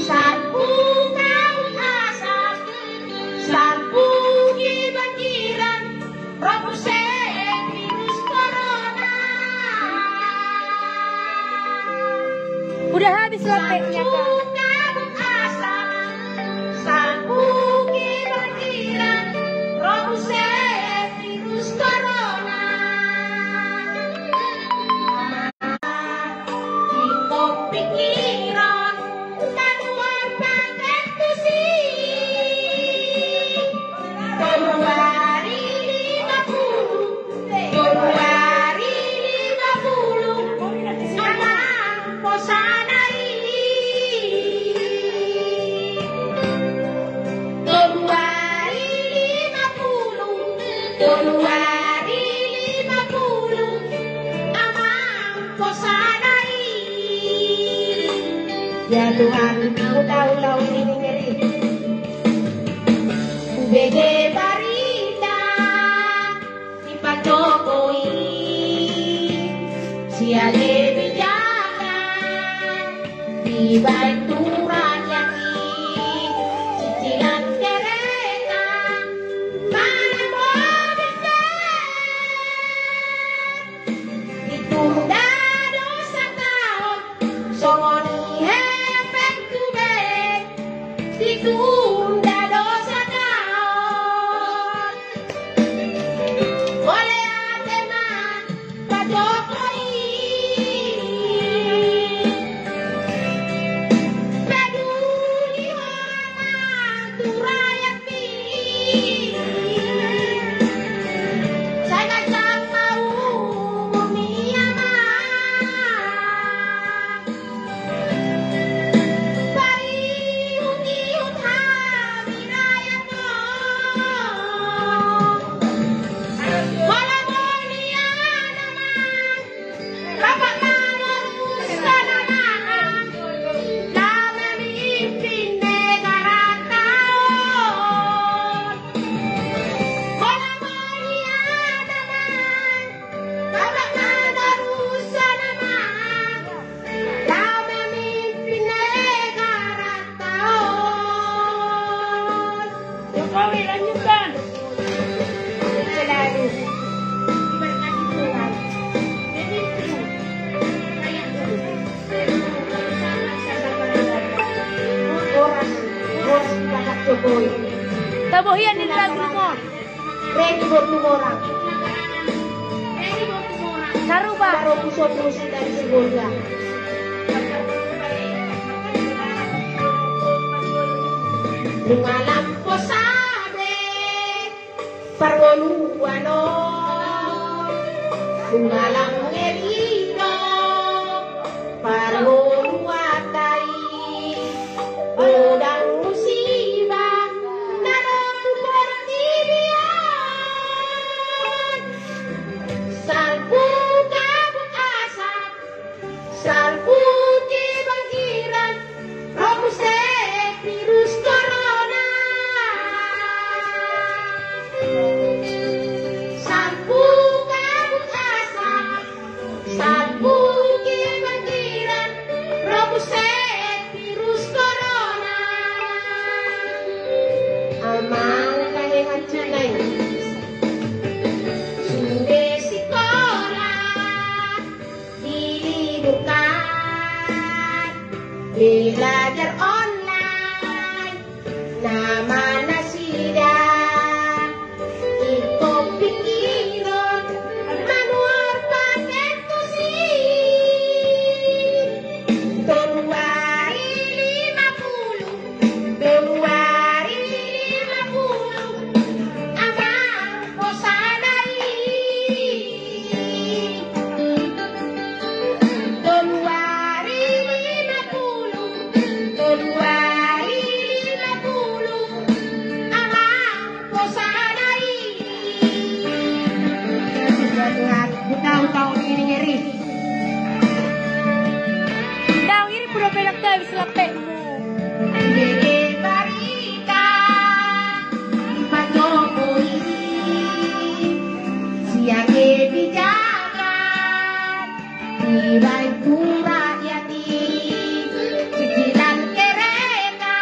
Salpu kabut asap, salpu kiban hiran, ro muse virus corona. Udah habis lampetnya, Kak. Salpu kabut asap, salpu kiban hiran, ro muse virus corona. Di topik pikiran, tadua paket tusi. Februari lima puluh, Februari lima puluh, anak kosana i. Ya Tuhan, hutahuta ho i, ngeri. Hubege barita ni Pak Jokowi, sian kebijakan dibaen tu rakyat i, cicilan kereta, manang mobil be. Ditunda do sataon, songon i hepeng tu be. Ditunda do sataon. Mauliate ma Pak Jokowi. Peduli ho ma tu rakyat i. Sai ganjang ma umur ni amang. Paihutihut hami rakyat on. Molo boi nian amang, bapak manorushon amang, na memimpin negaranta on. Molo boi nian amang, bapak manorushon amang, na memimpin negaranta on. Jokowi, lanjutkan. Selalu diberkati Tuhan. Memimpin rakyat. Horas, horas di Bapak Jokowi. Tabo hian di lagu on. Reni Bortumorang. Saruba. Baroku so terus dari Sibolga. Nunga lam posa be parngoluan on. Nunga lam ngeri do parngoluanta i. Godang musiba na adong tu portibi on. Salpu kabut asap, salpu kebangkiran, ro muse virus corona. Salpu kabut asap, salpu kebangkiran, ro muse virus corona. Amang, tahe hansit nai. Sude sikola diliburkan, belajar online. Nama nasida ingkon pingkiron manuhor paten tusi. Tolu ari lima pulu, tolu ari lima pulu, amang, posa nai. Tolu ari lima pulu, tolu ari lima pulu, amang, posa nai. Hutahuta ho i, ngeri. Ndang iri pulo pelak tawi selapekmu. Hubege barita ni Pak Jokowi, sian kebijakan dibaen tu rakyat i, cicilan kereta,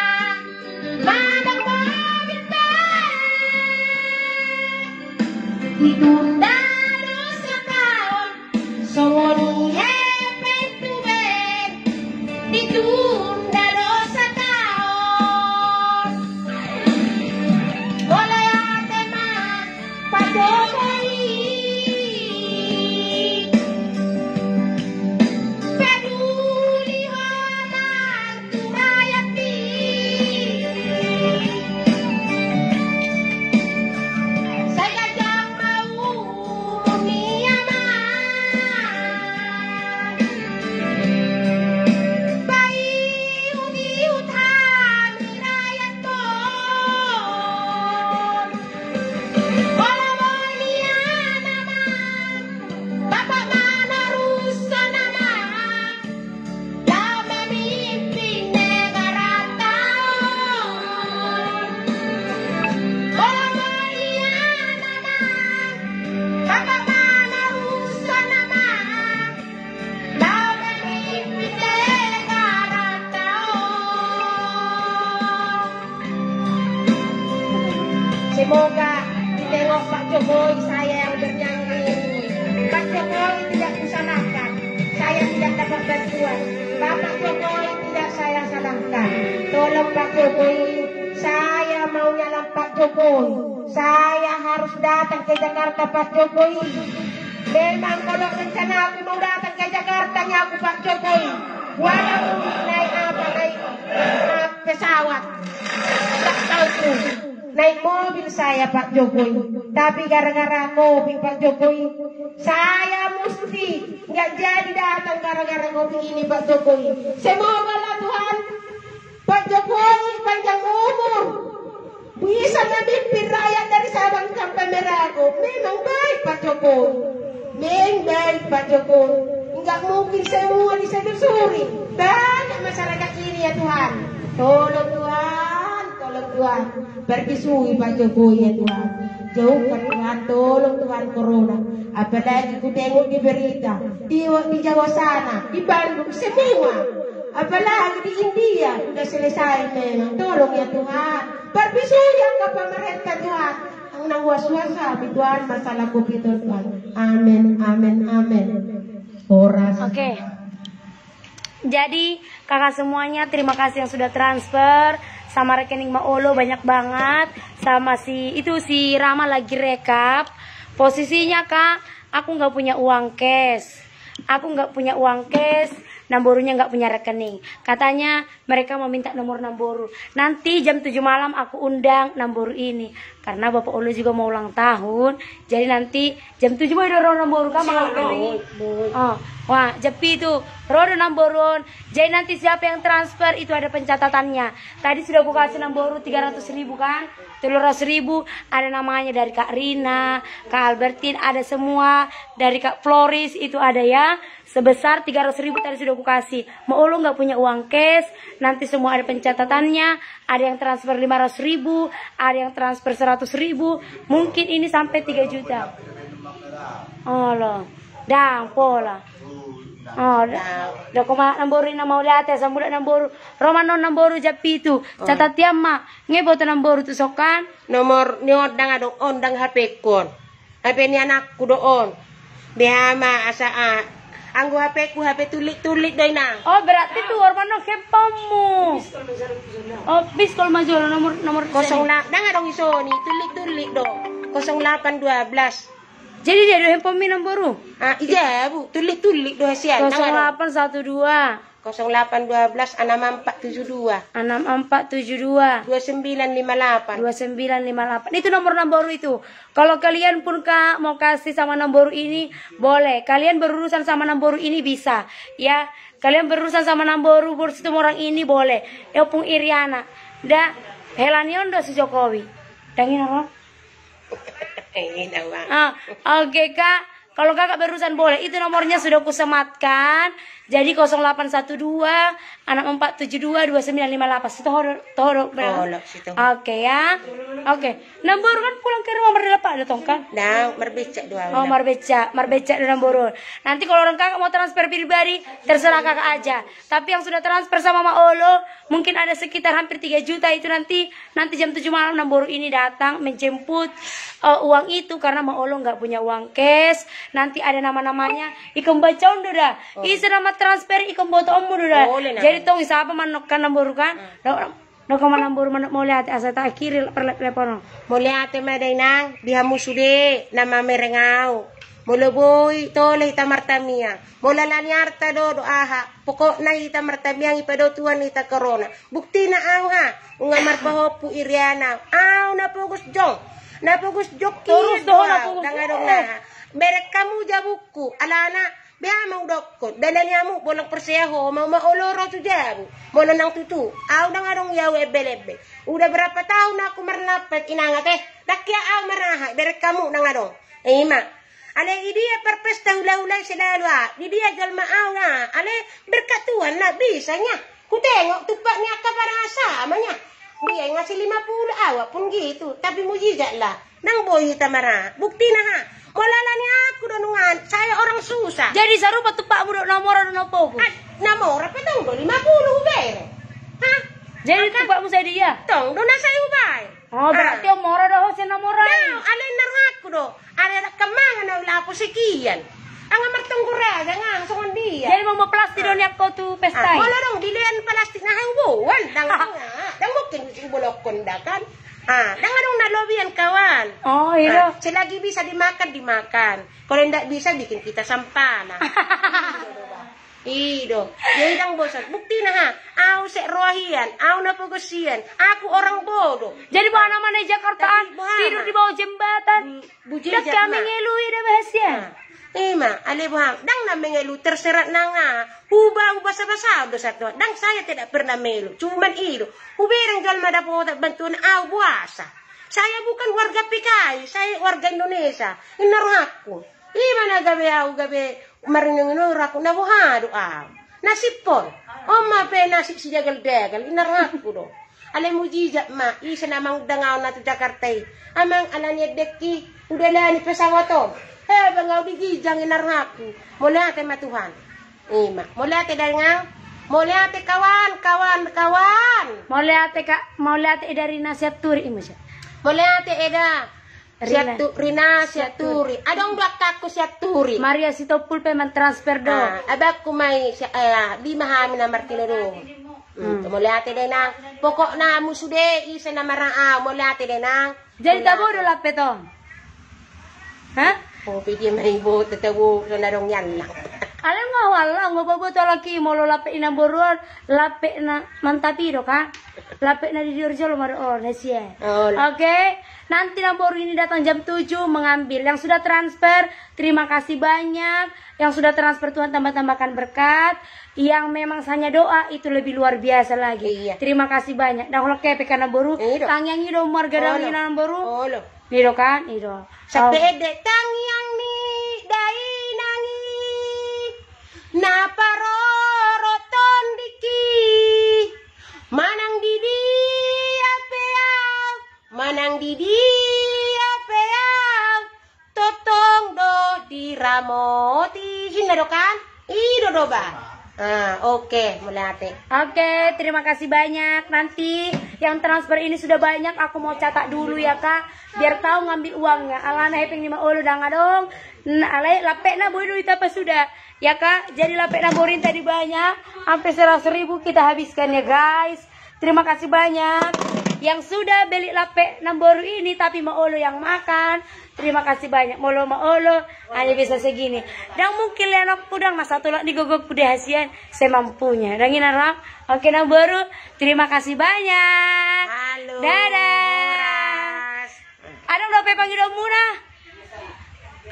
manang mobil be. Ditunda do sataon, songon i hepeng tu be. Ditunda do sataon. Mauliate ma Pak Jokowi. Jokowi, saya maunya lam Pak Jokowi. Saya harus datang ke Jakarta, Pak Jokowi. Memang kalau rencanaku mau datang ke Jakarta, nyaku Pak Jokowi. Walaupun naik apa, naik, ah, pesawat. Tak tahu tuh. Naik mobil saya, Pak Jokowi. Tapi gara-gara kopi, Pak Jokowi, saya mesti nggak jadi datang gara-gara kopi ini, Pak Jokowi. Semoga lah Tuhan, Pak Jokowi panjang umur, bisa memimpin rakyat dari Sabang sampai Merauke. Memang baik Pak Jokowi. Memang baik Pak Jokowi. Enggak mungkin semua diselusuri. Banyak masyarakat ini ya Tuhan. Tolong Tuhan, tolong Tuhan. Perpisui Pak Jokowi ya Tuhan. Jauhkan Tuhan, tolong Tuhan corona. Apalagi kutengok di berita. Di, di Jawa sana, di Bandung, semua. Apalagi di India, udah selesai memang. Tolong ya Tuhan. Perpisui angka pemerintah Tuhan. Nang was-was hami Tuhan masalah covid on Tuhan. Amin, amin, amin. Horas. Oke. Jadi kakak semuanya, terima kasih yang sudah transfer. Sama rekening Ma Olo banyak banget. Sama si itu, si Rama lagi rekap. Posisinya kak, aku nggak punya uang cash. Aku nggak punya uang cash. Namborunya nggak punya rekening. Katanya mereka mau minta nomor namboru. Nanti jam tujuh malam aku undang namboru ini. Karena Bapak Olo juga mau ulang tahun. Jadi nanti jam tujuh mau didorong namboru kan, malam hari. Oh, wah, jepi itu. Rodo namboru on. Jadi nanti siapa yang transfer itu ada pencatatannya. Tadi sudah aku kasih namboru tiga ratus ribu kan. Tiga ratus ribu, ada namanya dari Kak Rina, Kak Albertin, ada semua. Dari Kak Floris itu ada ya. Sebesar tiga ratus ribu tadi sudah aku kasih. Ma Olo nggak punya uang cash, nanti semua ada pencatatannya, ada yang transfer lima ratus ribu, ada yang transfer seratus ribu, mungkin ini sampai tiga juta. Olo, dang pola. Oh, da, da koma namboru ina mau lihat ya, sambudak namboru. Roman non namboru japi itu. Catat tiam ma, nge boto namboru tu sokan. Nomor ni on dang adong, on dang H P ku on. H P ni anakku do on. Beha ma asa a. Anggo H P ku H P tulik-tulik do inang. Oh, berarti tu Orman no handphonemu. Oh, bis kalau majolo nomor, nomor kosong la-, dang adong isoni, tulik-tulik do. Kosong delapan dua belas. Jadi dia do handphone mi namboru? Ah, ija bu, tulik-tulik do hasian. Kosong delapan satu dua. Kosong delapan dua belas enam empat tujuh dua. Enam empat tujuh dua. Dua sembilan lima delapan. Dua sembilan lima delapan. Itu nomor namboru itu. Kalau kalian pun kak mau kasih sama namboru ini, boleh. Kalian berurusan sama namboru ini bisa. Ya, kalian berurusan sama namboru Boru Situmorang ini boleh. Ya, Ompung Iriana. Da, hela ni on do si Jokowi. Dang ina ro? Ina, Bang. Ah, oke kak. Kalau kakak berurusan boleh, itu nomornya sudah kusematkan. Jadi kosong delapan satu dua, enam empat tujuh dua, dua sembilan lima delapan. Sitoho do, toho do, berapa? Oke ya. Oke. Namboru kan pulang ke rumah mardalan pak datang kan? Nah, marbecak do. Oh, marbecak, marbecak do namboru. Nanti kalau orang kakak mau transfer pribadi, terserah kakak aja. Tapi yang sudah transfer sama Ma Olo, mungkin ada sekitar hampir tiga juta itu nanti, nanti jam tujuh malam namboru ini datang menjemput, eh, uang itu karena Ma Olo nggak punya uang cash. Nanti ada nama-namanya, ikon bacaon do da. Oh. Ise nama transfer ikon botoonmu do da. Boleh, nah. Jadi tong isapa manokkan namboru kan? Hmm. Do, do kama namboru manok mauliate asa tak kiri perlep-lepono. Mauliate ma da inang, di hamu sude, nama mereng au. Molo boi, tole hita martamiang. Molo ala ni arta do, do aha. Pokokna hita martamiang i pe do Tuhan hita corona. Buktina au ha, nunga marpahompu Iriana. Au na pogos jong. Na pogos jong. Torus do, na pogos jong. Dang adong na ha. Bereng hamu jabungku. Alana, beha ma hudokkon. Dalan ni hamu, bolang porsea ho, mau Ma Olo ro tu jabu. Molo nang tutu. Au dang adong i au embel-embel. Udah berapa tahun aku marlampet inang ate. Dang hea au maraha, bereng hamu dang adong. Ima. Ale i dia parpesta hula-hula i selalu a, di dia jolma au a, ale berkat Tuhan na bisa nya. Hutengok tumpak ni angka parasa ma nya. Dia ngasih lima puluh awak pun gitu, tapi mujizat lah. Nang boi hita mara, buktina ha. Molo ala ni aku do nungan, saya orang susah. Jadi sarupa tumpakmu do na mora do na pogos? Ah, na mora pe tong do lima puluh hubereng. Ha? Jadi tumpakmu sadia? Tong do na sai hubaen. Oh, berarti on mora do ho sian na mora i. Nah, alai na rohangku do. Alai rap mangan au lapo sekian. Anga martonggo raja ngang songon dia. Jadi mambaen plastik do nian ho tu pesta i. Molo dong dilean plastik na hau boan dang. Ndang mungkin hubolongkon da kan. Ah, ndang adong na lobian kawan. Oh, iya. Ah, selagi bisa dimakan, dimakan. Kalau ndak bisa, bikin kita sampana. I do. Jadi ndang bosan. Buktina ha. Au sek roha hian, au na pogos hian. Aku orang bodoh. Jadi boha nama na di Jakarta an, tidur di bawah jembatan. Ndang kami mengeluh, ida bahas ya. Ima, ale boha, ndang na mengeluh, terserah nang aha. Huba, huba saba-saba do satu. Ndang, saya tidak pernah mengeluh. Cuman i do. Hubereng jolma dapotan bantuan, au boasa. Saya bukan warga P K I, saya warga Indonesia. Inna rohangku. Ima na gabe au gabe maringiringi rohangku, na boha do au. Nasib on. On ma pe nasib sidagal-dagal, inna rohangku do. Alai mujizat ma, ise na mangundang au na tu Jakarta i. Amang, alani endengki, hudalani pesawat on. He, bang au di ginjang, inna rohangku. Mauliate ma Tuhan. Ima, mauliate da inang. Mauliate kawan, kawan, kawan. Mauliate ka, mauliate eda Rina Sianturi, ima sia. Mauliate eda. Rina. Siantu-, Rina Sianturi. Adong do angkangku Sianturi. Maria Sitompul pe mantransfer do. Ah, abangku ma i, si-, eh, lima hami na martinodohon. Hmm, mauliate da inang. Pokokna molo sude ise na marang au, mauliate da inang. Jadi tabo do lape tong? Hah? Oh, pe dia ma iboto tabo, so na adong i allang. Alai nga ho allang, nga boboto alaki molo lape i namboru on, lape na mantap i do kan? Lape na di dior jolo ma do on, hasian. Oke, nanti namboru ini datang jam tujuh mengambil. Yang sudah transfer, terima kasih banyak. Yang sudah transfer, Tuhan tambah-tambahkan berkat. Yang memang hanya doa itu lebih luar biasa lagi. Iya. Terima kasih banyak. Ndang holan kepeng kan namboru. Tangiang i do marga daong i namboru. Olo. I do kan, i do. Sampe ende, tangiang ni dainang i na parorot tondingki. Manang di dia pe au, manang di dia pe au, tongtong do diramoti. Inna do kan? I do do ba. Ah, oke, mauliate. Oke, terima kasih banyak. Nanti yang transfer ini sudah banyak, aku mau catat dulu ya, Kak. Biar tahu ngambil uangnya. Alana hepeng ni ma olo ndang adong. Nah, alai lape na boi do ita pasuda. Ya, Kak, jadi lape na boru i tadi banyak. Hampir seratus ribu kita habiskan ya, guys. Terima kasih banyak yang sudah beli lape namboru ini, tapi ma olo yang makan. Terima kasih banyak. Molo ma olo, hanya bisa segini. Ndang mungkin le anakku, ndang na satolak ni gogongku di hasian, semampunya. Ndang inna roham. Oke, namboru, terima kasih banyak. Halo. Dadah. Adong dope pangidoanmuna?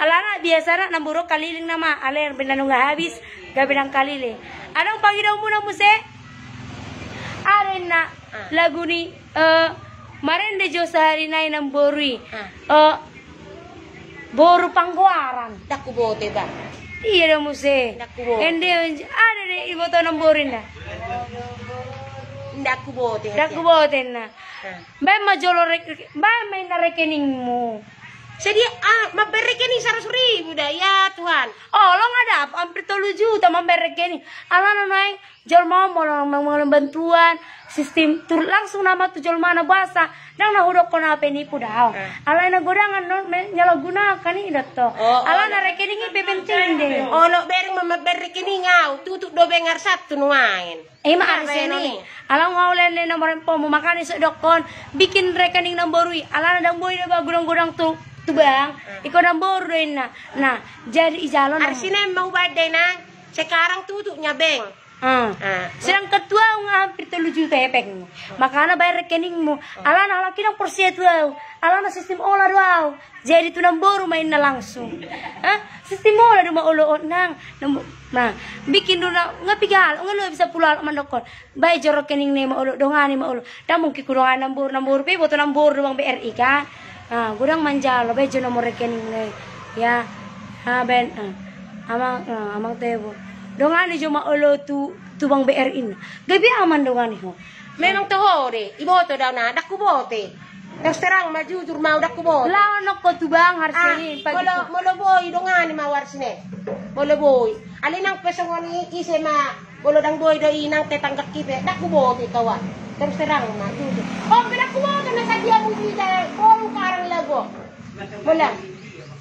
Alana biasana namboru kaliling nama, alai be na nunga habis, gabe ndang kaliling. Adong pangidoanmuna muse? Ada inna lagu ni, eh, marende jo sahali nai namboru i. Eh, boru Panggoaran. Ndang huboto ba. Iya do muse. Ndang huboto. Ende, ada de iboto namboru inna. Ndang huboto. Ndang huboto inna. Baen ma jolo rek-, baen ma inna rekeningmu. Jadi, ah, mambaen rekening saratus ribu da, ya Tuhan. Olo nga dapot hampir tolu juta mambaen rekening. Alana naeng jolma on molo mangalami bantuan, sistem turun langsung nama tu jolmana, boasa. Ndang na hudokkon au penipu da au. Alai na godangan on menyalahgunakan i do tong. Alana rekening i pe penting de. Olo, bereng ma mambaen rekening au, tutup do bank arsak tu nuaeng. Ima arsak i. Alana nga ulaen ni nomor handphonemu, makana so hudokkon bikin rekening namboru i. Alana ndang boi do ba godang-godang tu, tu bank. Ingkon namboru do inna. Nah, jadi ijalo na. Arsak i ma hubaen da inang. Sekarang tutupnya bank. Sedangkan tu au nga hampir tolu juta hepeng. Makana baen rekeningmu. Alana halak i ndang porsea tu au. Alana sistem olah do au. Jadi tu namboru ma inna langsung. Sistem olah do ma olo on nang. Nah, bikin do na, nga piga halak, nga lobi sampulu halak mandokkon. Baen jo rekening ni ma olo, dongani ma olo. Ndang mungkin hudongani namboru, namboru pe iboto namboru do Bank BRI kan. Godang manjalo, baen jo nomor rekening ni. Ya. Baen, amang, amang Tebo. Dongani jo ma olo tu, tu Bank BRI na. Gabe aman dongani ho. Memang toho de, iboto da au na, ndang huboto. Terus terang ma, jujur ma, ndang huboto. Laho nangkin tu bank arsak i. Molo, molo boi dongani ma arsak i. Molo boi. Alai nang pe songon i, ise ma, molo ndang boi do i nang tetanggaku pe, ndang huboto i kawan. Terus terang ma, jujur. On pe ndang huboto na sadia mujizat, bongkaran lagu. Molo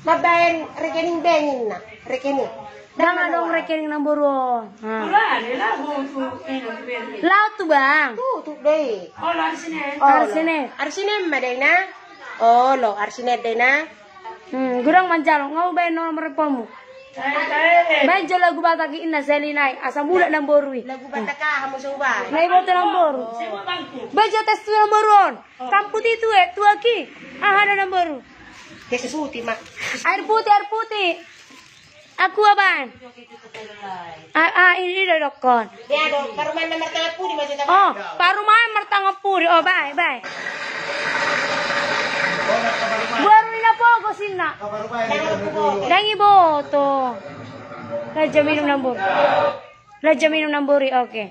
mambaen rekening bank inna. Rekening. Ndang adong rekening namboru on. Ha. Laho tu, laho tu bang. Tu, tu do i. Olo, ari Senin. Ari Senin. Ari Senin ma da ina. Olo, ari Senin da ina. Hmm, godang manjalo, nga hubaen nomor handphonemu. Baen jo lagu Batak i, inna sahali nai, asa mulak namboru i. Lagu Batak aha muse hubaen? Na iboto namboru. Baen jo tes tu namboru on. Tamputi tu e, tu aki. Aha do namboru? Tes putih ma. Air putih, air putih. Aqua baen. Ah, ah, i do dokkon. Ia do, parumaen na martangan pudi ma. Oh, parumaen martangan pudi. Oh, bae, bae. Boru ni na pogos inna. Ndang iboto. Lajang minum namboru. Lajang minum namboru, oke.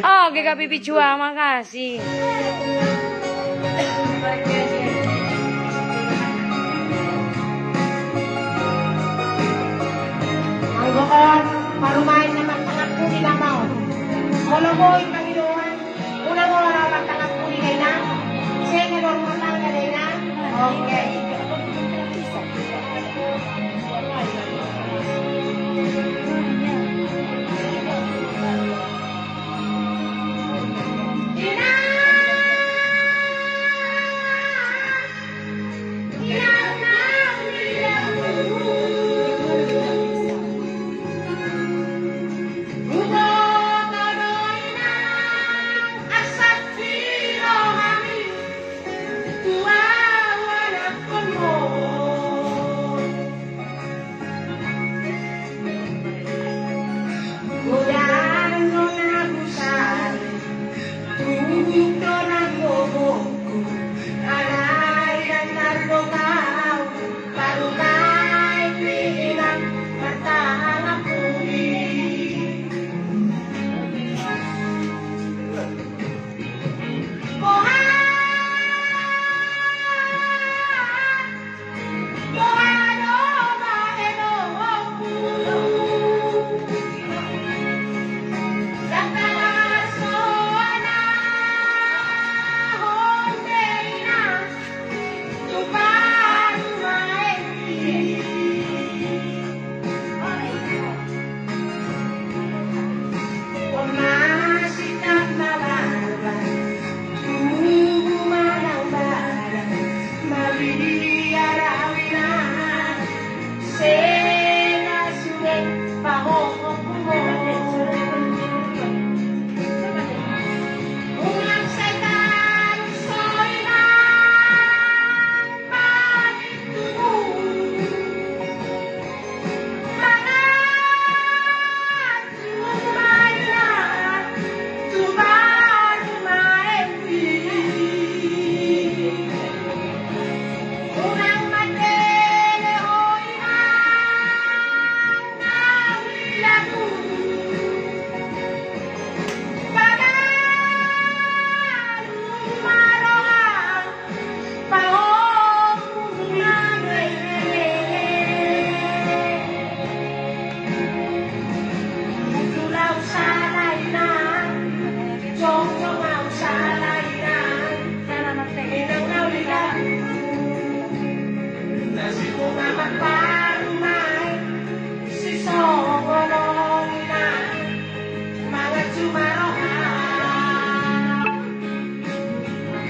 Oke, Kak Pipi Cua, makasih. Anggo on, parumaen na martangan pudi nama on. Molo boi pangidoan, unang ora martangan pudi da ina. Sega do rumah tangga da ina. Oke.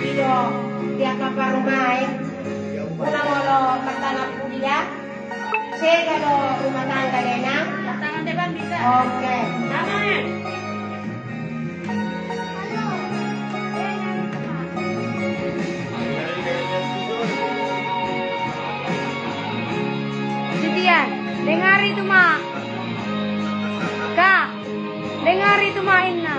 Ido, dia ka parumaen. Unang olo martangan pudi da. Sega do rumah tangga da ina. Tangan depan bisa. Oke. Tangan. Setia, dengar itu, Mak. Kak. Dengar itu mainna.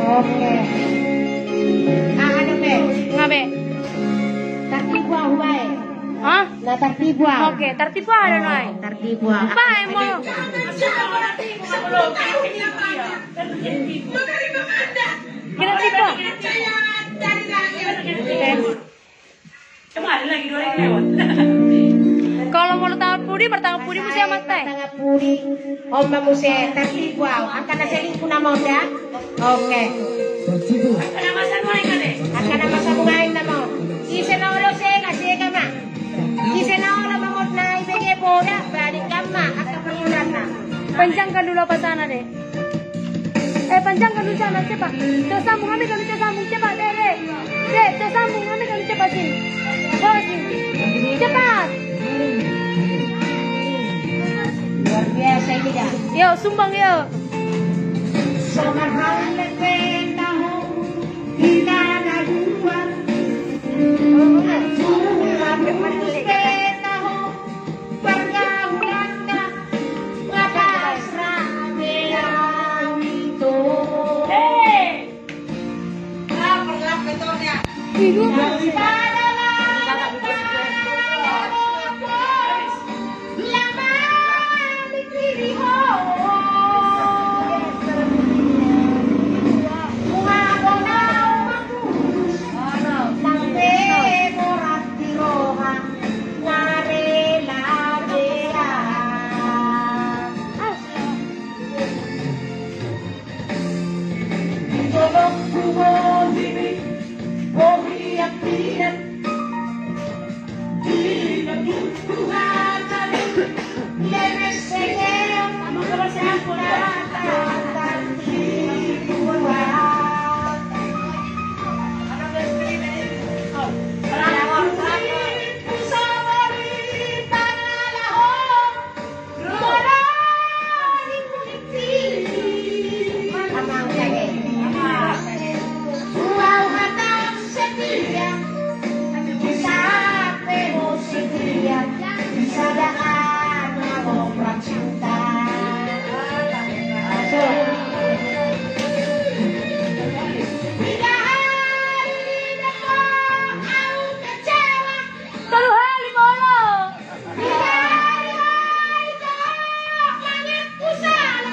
Oke. Ah, ada be. Nga be. Tartibu au bae. Hah? Na tartibu au. Oke, tartibu au do nai. Tartibu au. Bae molo. Tartibu au. Kalau molo tangan pudi, martangan pudi muse amanta i. Tangan pudi. Oma muse tartibu au. Angka na selingkuh nama onda. Oke. Angka na masa nuaeng nama. Ise na olo sega, sega ma. Ise na olo mamot na ibege poda, balik gamma angka permulanna. Panjangkan dulu apa sana deh. Eh, panjangkan dulu sana, cepat. Tersambung, kami kami tersambung, cepat, deh, deh. Deh, tersambung, kami kami cepat sini. Bawa sini. Cepat. Luar biasa ini dah. Yo, sumbang yo. Sama halnya pena ho, di mana dua. Cuma putus pena ho. Pergaulanna nga pas rame au ito. Hei! Lapar, lapar, Tonya. Daripada lapar, lapar, lapar, lama mikiri ho. Bunga bonau mampus, nang pe borat di roha. Tolu hali molo.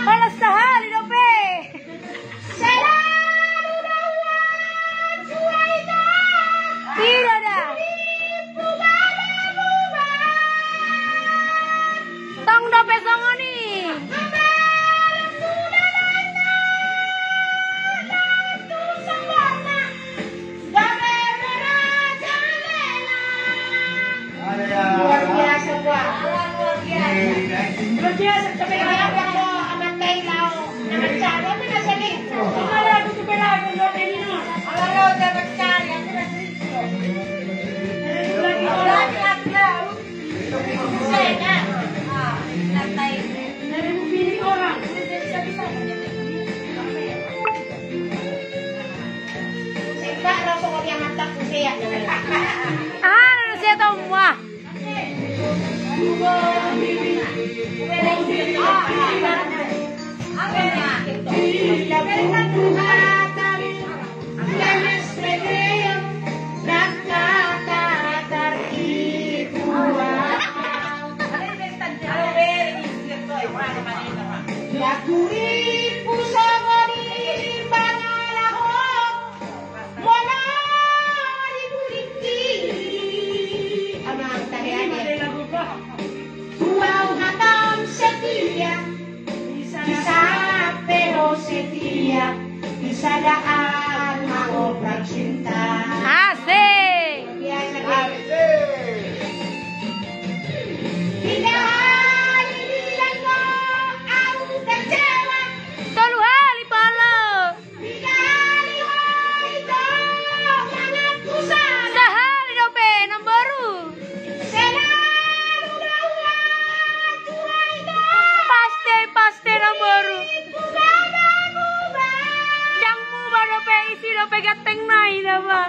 Molo sahali dope. Tidak da. Tong dope songon i. Luar biasa, Pak. Luar biasa, coba ya, Pak. Amat tai lau. Nama cara mana sedih. Kalau aku tuh bela, aku nggak pengen. Kalau lo udah bercari, aku udah sedih. Lagi, lagi, lagi, lagi. Aha na seat on mua. Amang tahe ane. Tu au hataM setia, di saat pe Ho setia, di sada an mangoprak cinta. Asik. Biasa, asik. Tiga hali bilang Ho, au kecewa. Tolu hali pala. Sahali dope, namboru. Paste, paste, namboru. Ndang muba dope, isi dope ganteng nai nama.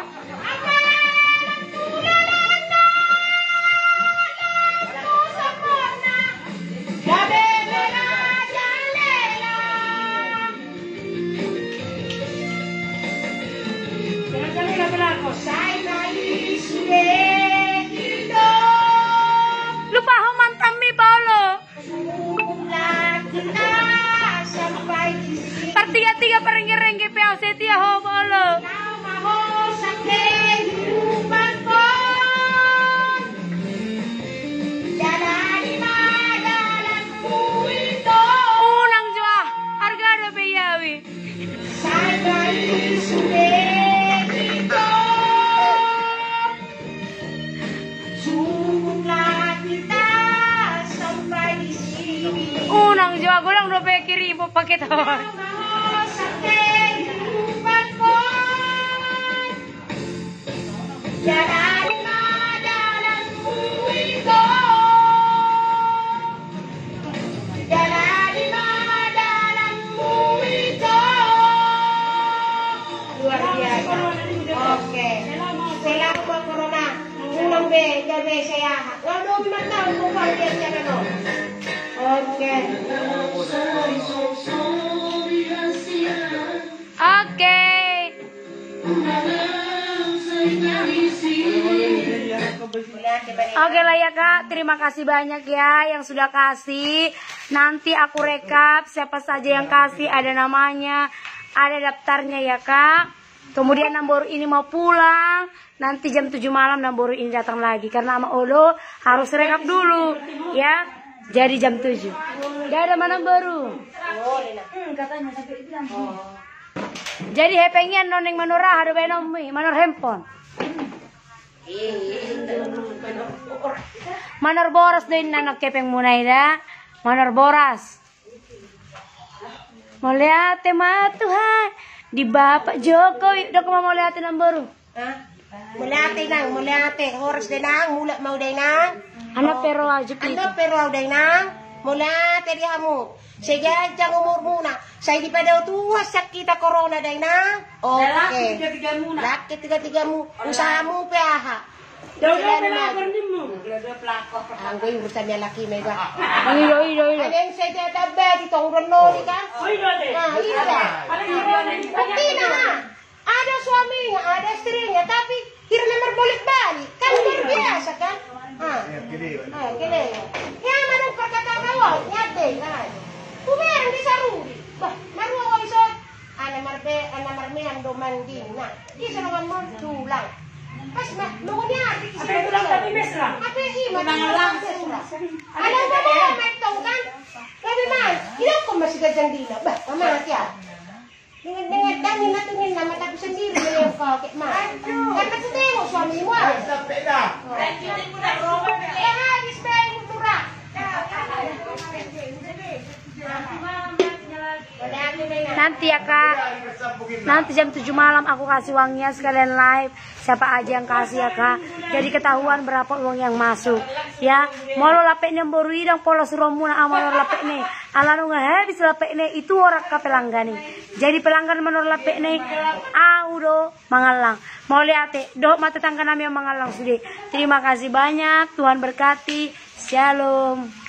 Gabe merajalela. Lupa ho mantanmi, Paolo. Partiga-tiga parengge-rengge pe au setia ho, Paolo. Unang jo ah, arga do be iawi. Unang jo ah, godang dope kiri bo paket on. Luar biasa. Oke. Selama corona. Unang be, gabe sehat. Lalu di mana? Oke. Oke. Oke lah ya Kak, terima kasih banyak ya yang sudah kasih. Nanti aku rekap siapa saja yang kasih, ada namanya, ada daftarnya ya Kak. Kemudian namboru ini mau pulang, nanti jam tujuh malam namboru ini datang lagi karena ama olo harus rekap dulu ya. Jadi jam tujuh. Dadah ma namboru. Jadi hepeng i annon naeng manor aha do baenonmi, manor handphone? Manor boras do inna annon hepengmuna i da. Manor boras. Mauliate ma Tuhan di Bapak Jokowi. Dok ma mauliate namboru. Hah? Mauliate inang, mauliate. Horas da inang, mulak ma au da inang. Annon pe ro au jo. Annon pe ro au da inang. Mauliate di hamu. Sai ganjang umurmuna. Sai dipadao Tuhan sian hita corona da inang. Oke. Laki tiga-tigamu. Usahamu pe aha. Anggo i urusan ni laki ma iba. Iyo, iyo, iyo. Ada yang saya tidak tambah di tonggon nori kan. Nah, iya. Bukti nama. Ada suaminya, ada istrinya, tapi hira na marbolak-balik. Kan luar biasa kan? Ah. Ah, gini. Ya, mana perkataan awal, nyate kan. Kubereng di saruri. Bah, marua wai so. Ana marbe, ana marmeam do manding. Nah, di sana kan mau tulang. Pas mah, nunggu ni arti kisah tulang tapi mesra. Apa ini? Ada apa mau main tong kan? Tapi mas, ini aku masih gajang dina. Bah, mama ya. Dengan dengan kami nak tungin nama tapi sendiri yang kau kek mah. Kan aku tengok suami wah. Sampai dah. Ya habis bayar murah. Nanti ya Kak. Nanti jam tujuh malam aku kasih uangnya sekalian live. Siapa aja yang kasih ya Kak. Jadi ketahuan berapa uang yang masuk. Ya, molo lapekna boru i ndang pola suruanmuna au manor lapekna i. Ala nunga habis lapekna i tu orang ka pelanggan i. Jadi pelanggan manor lapekna i au do mangallang. Mauliate, dohot ma tetangga nami yang mangallang sude. Terima kasih banyak, Tuhan berkati. Shalom.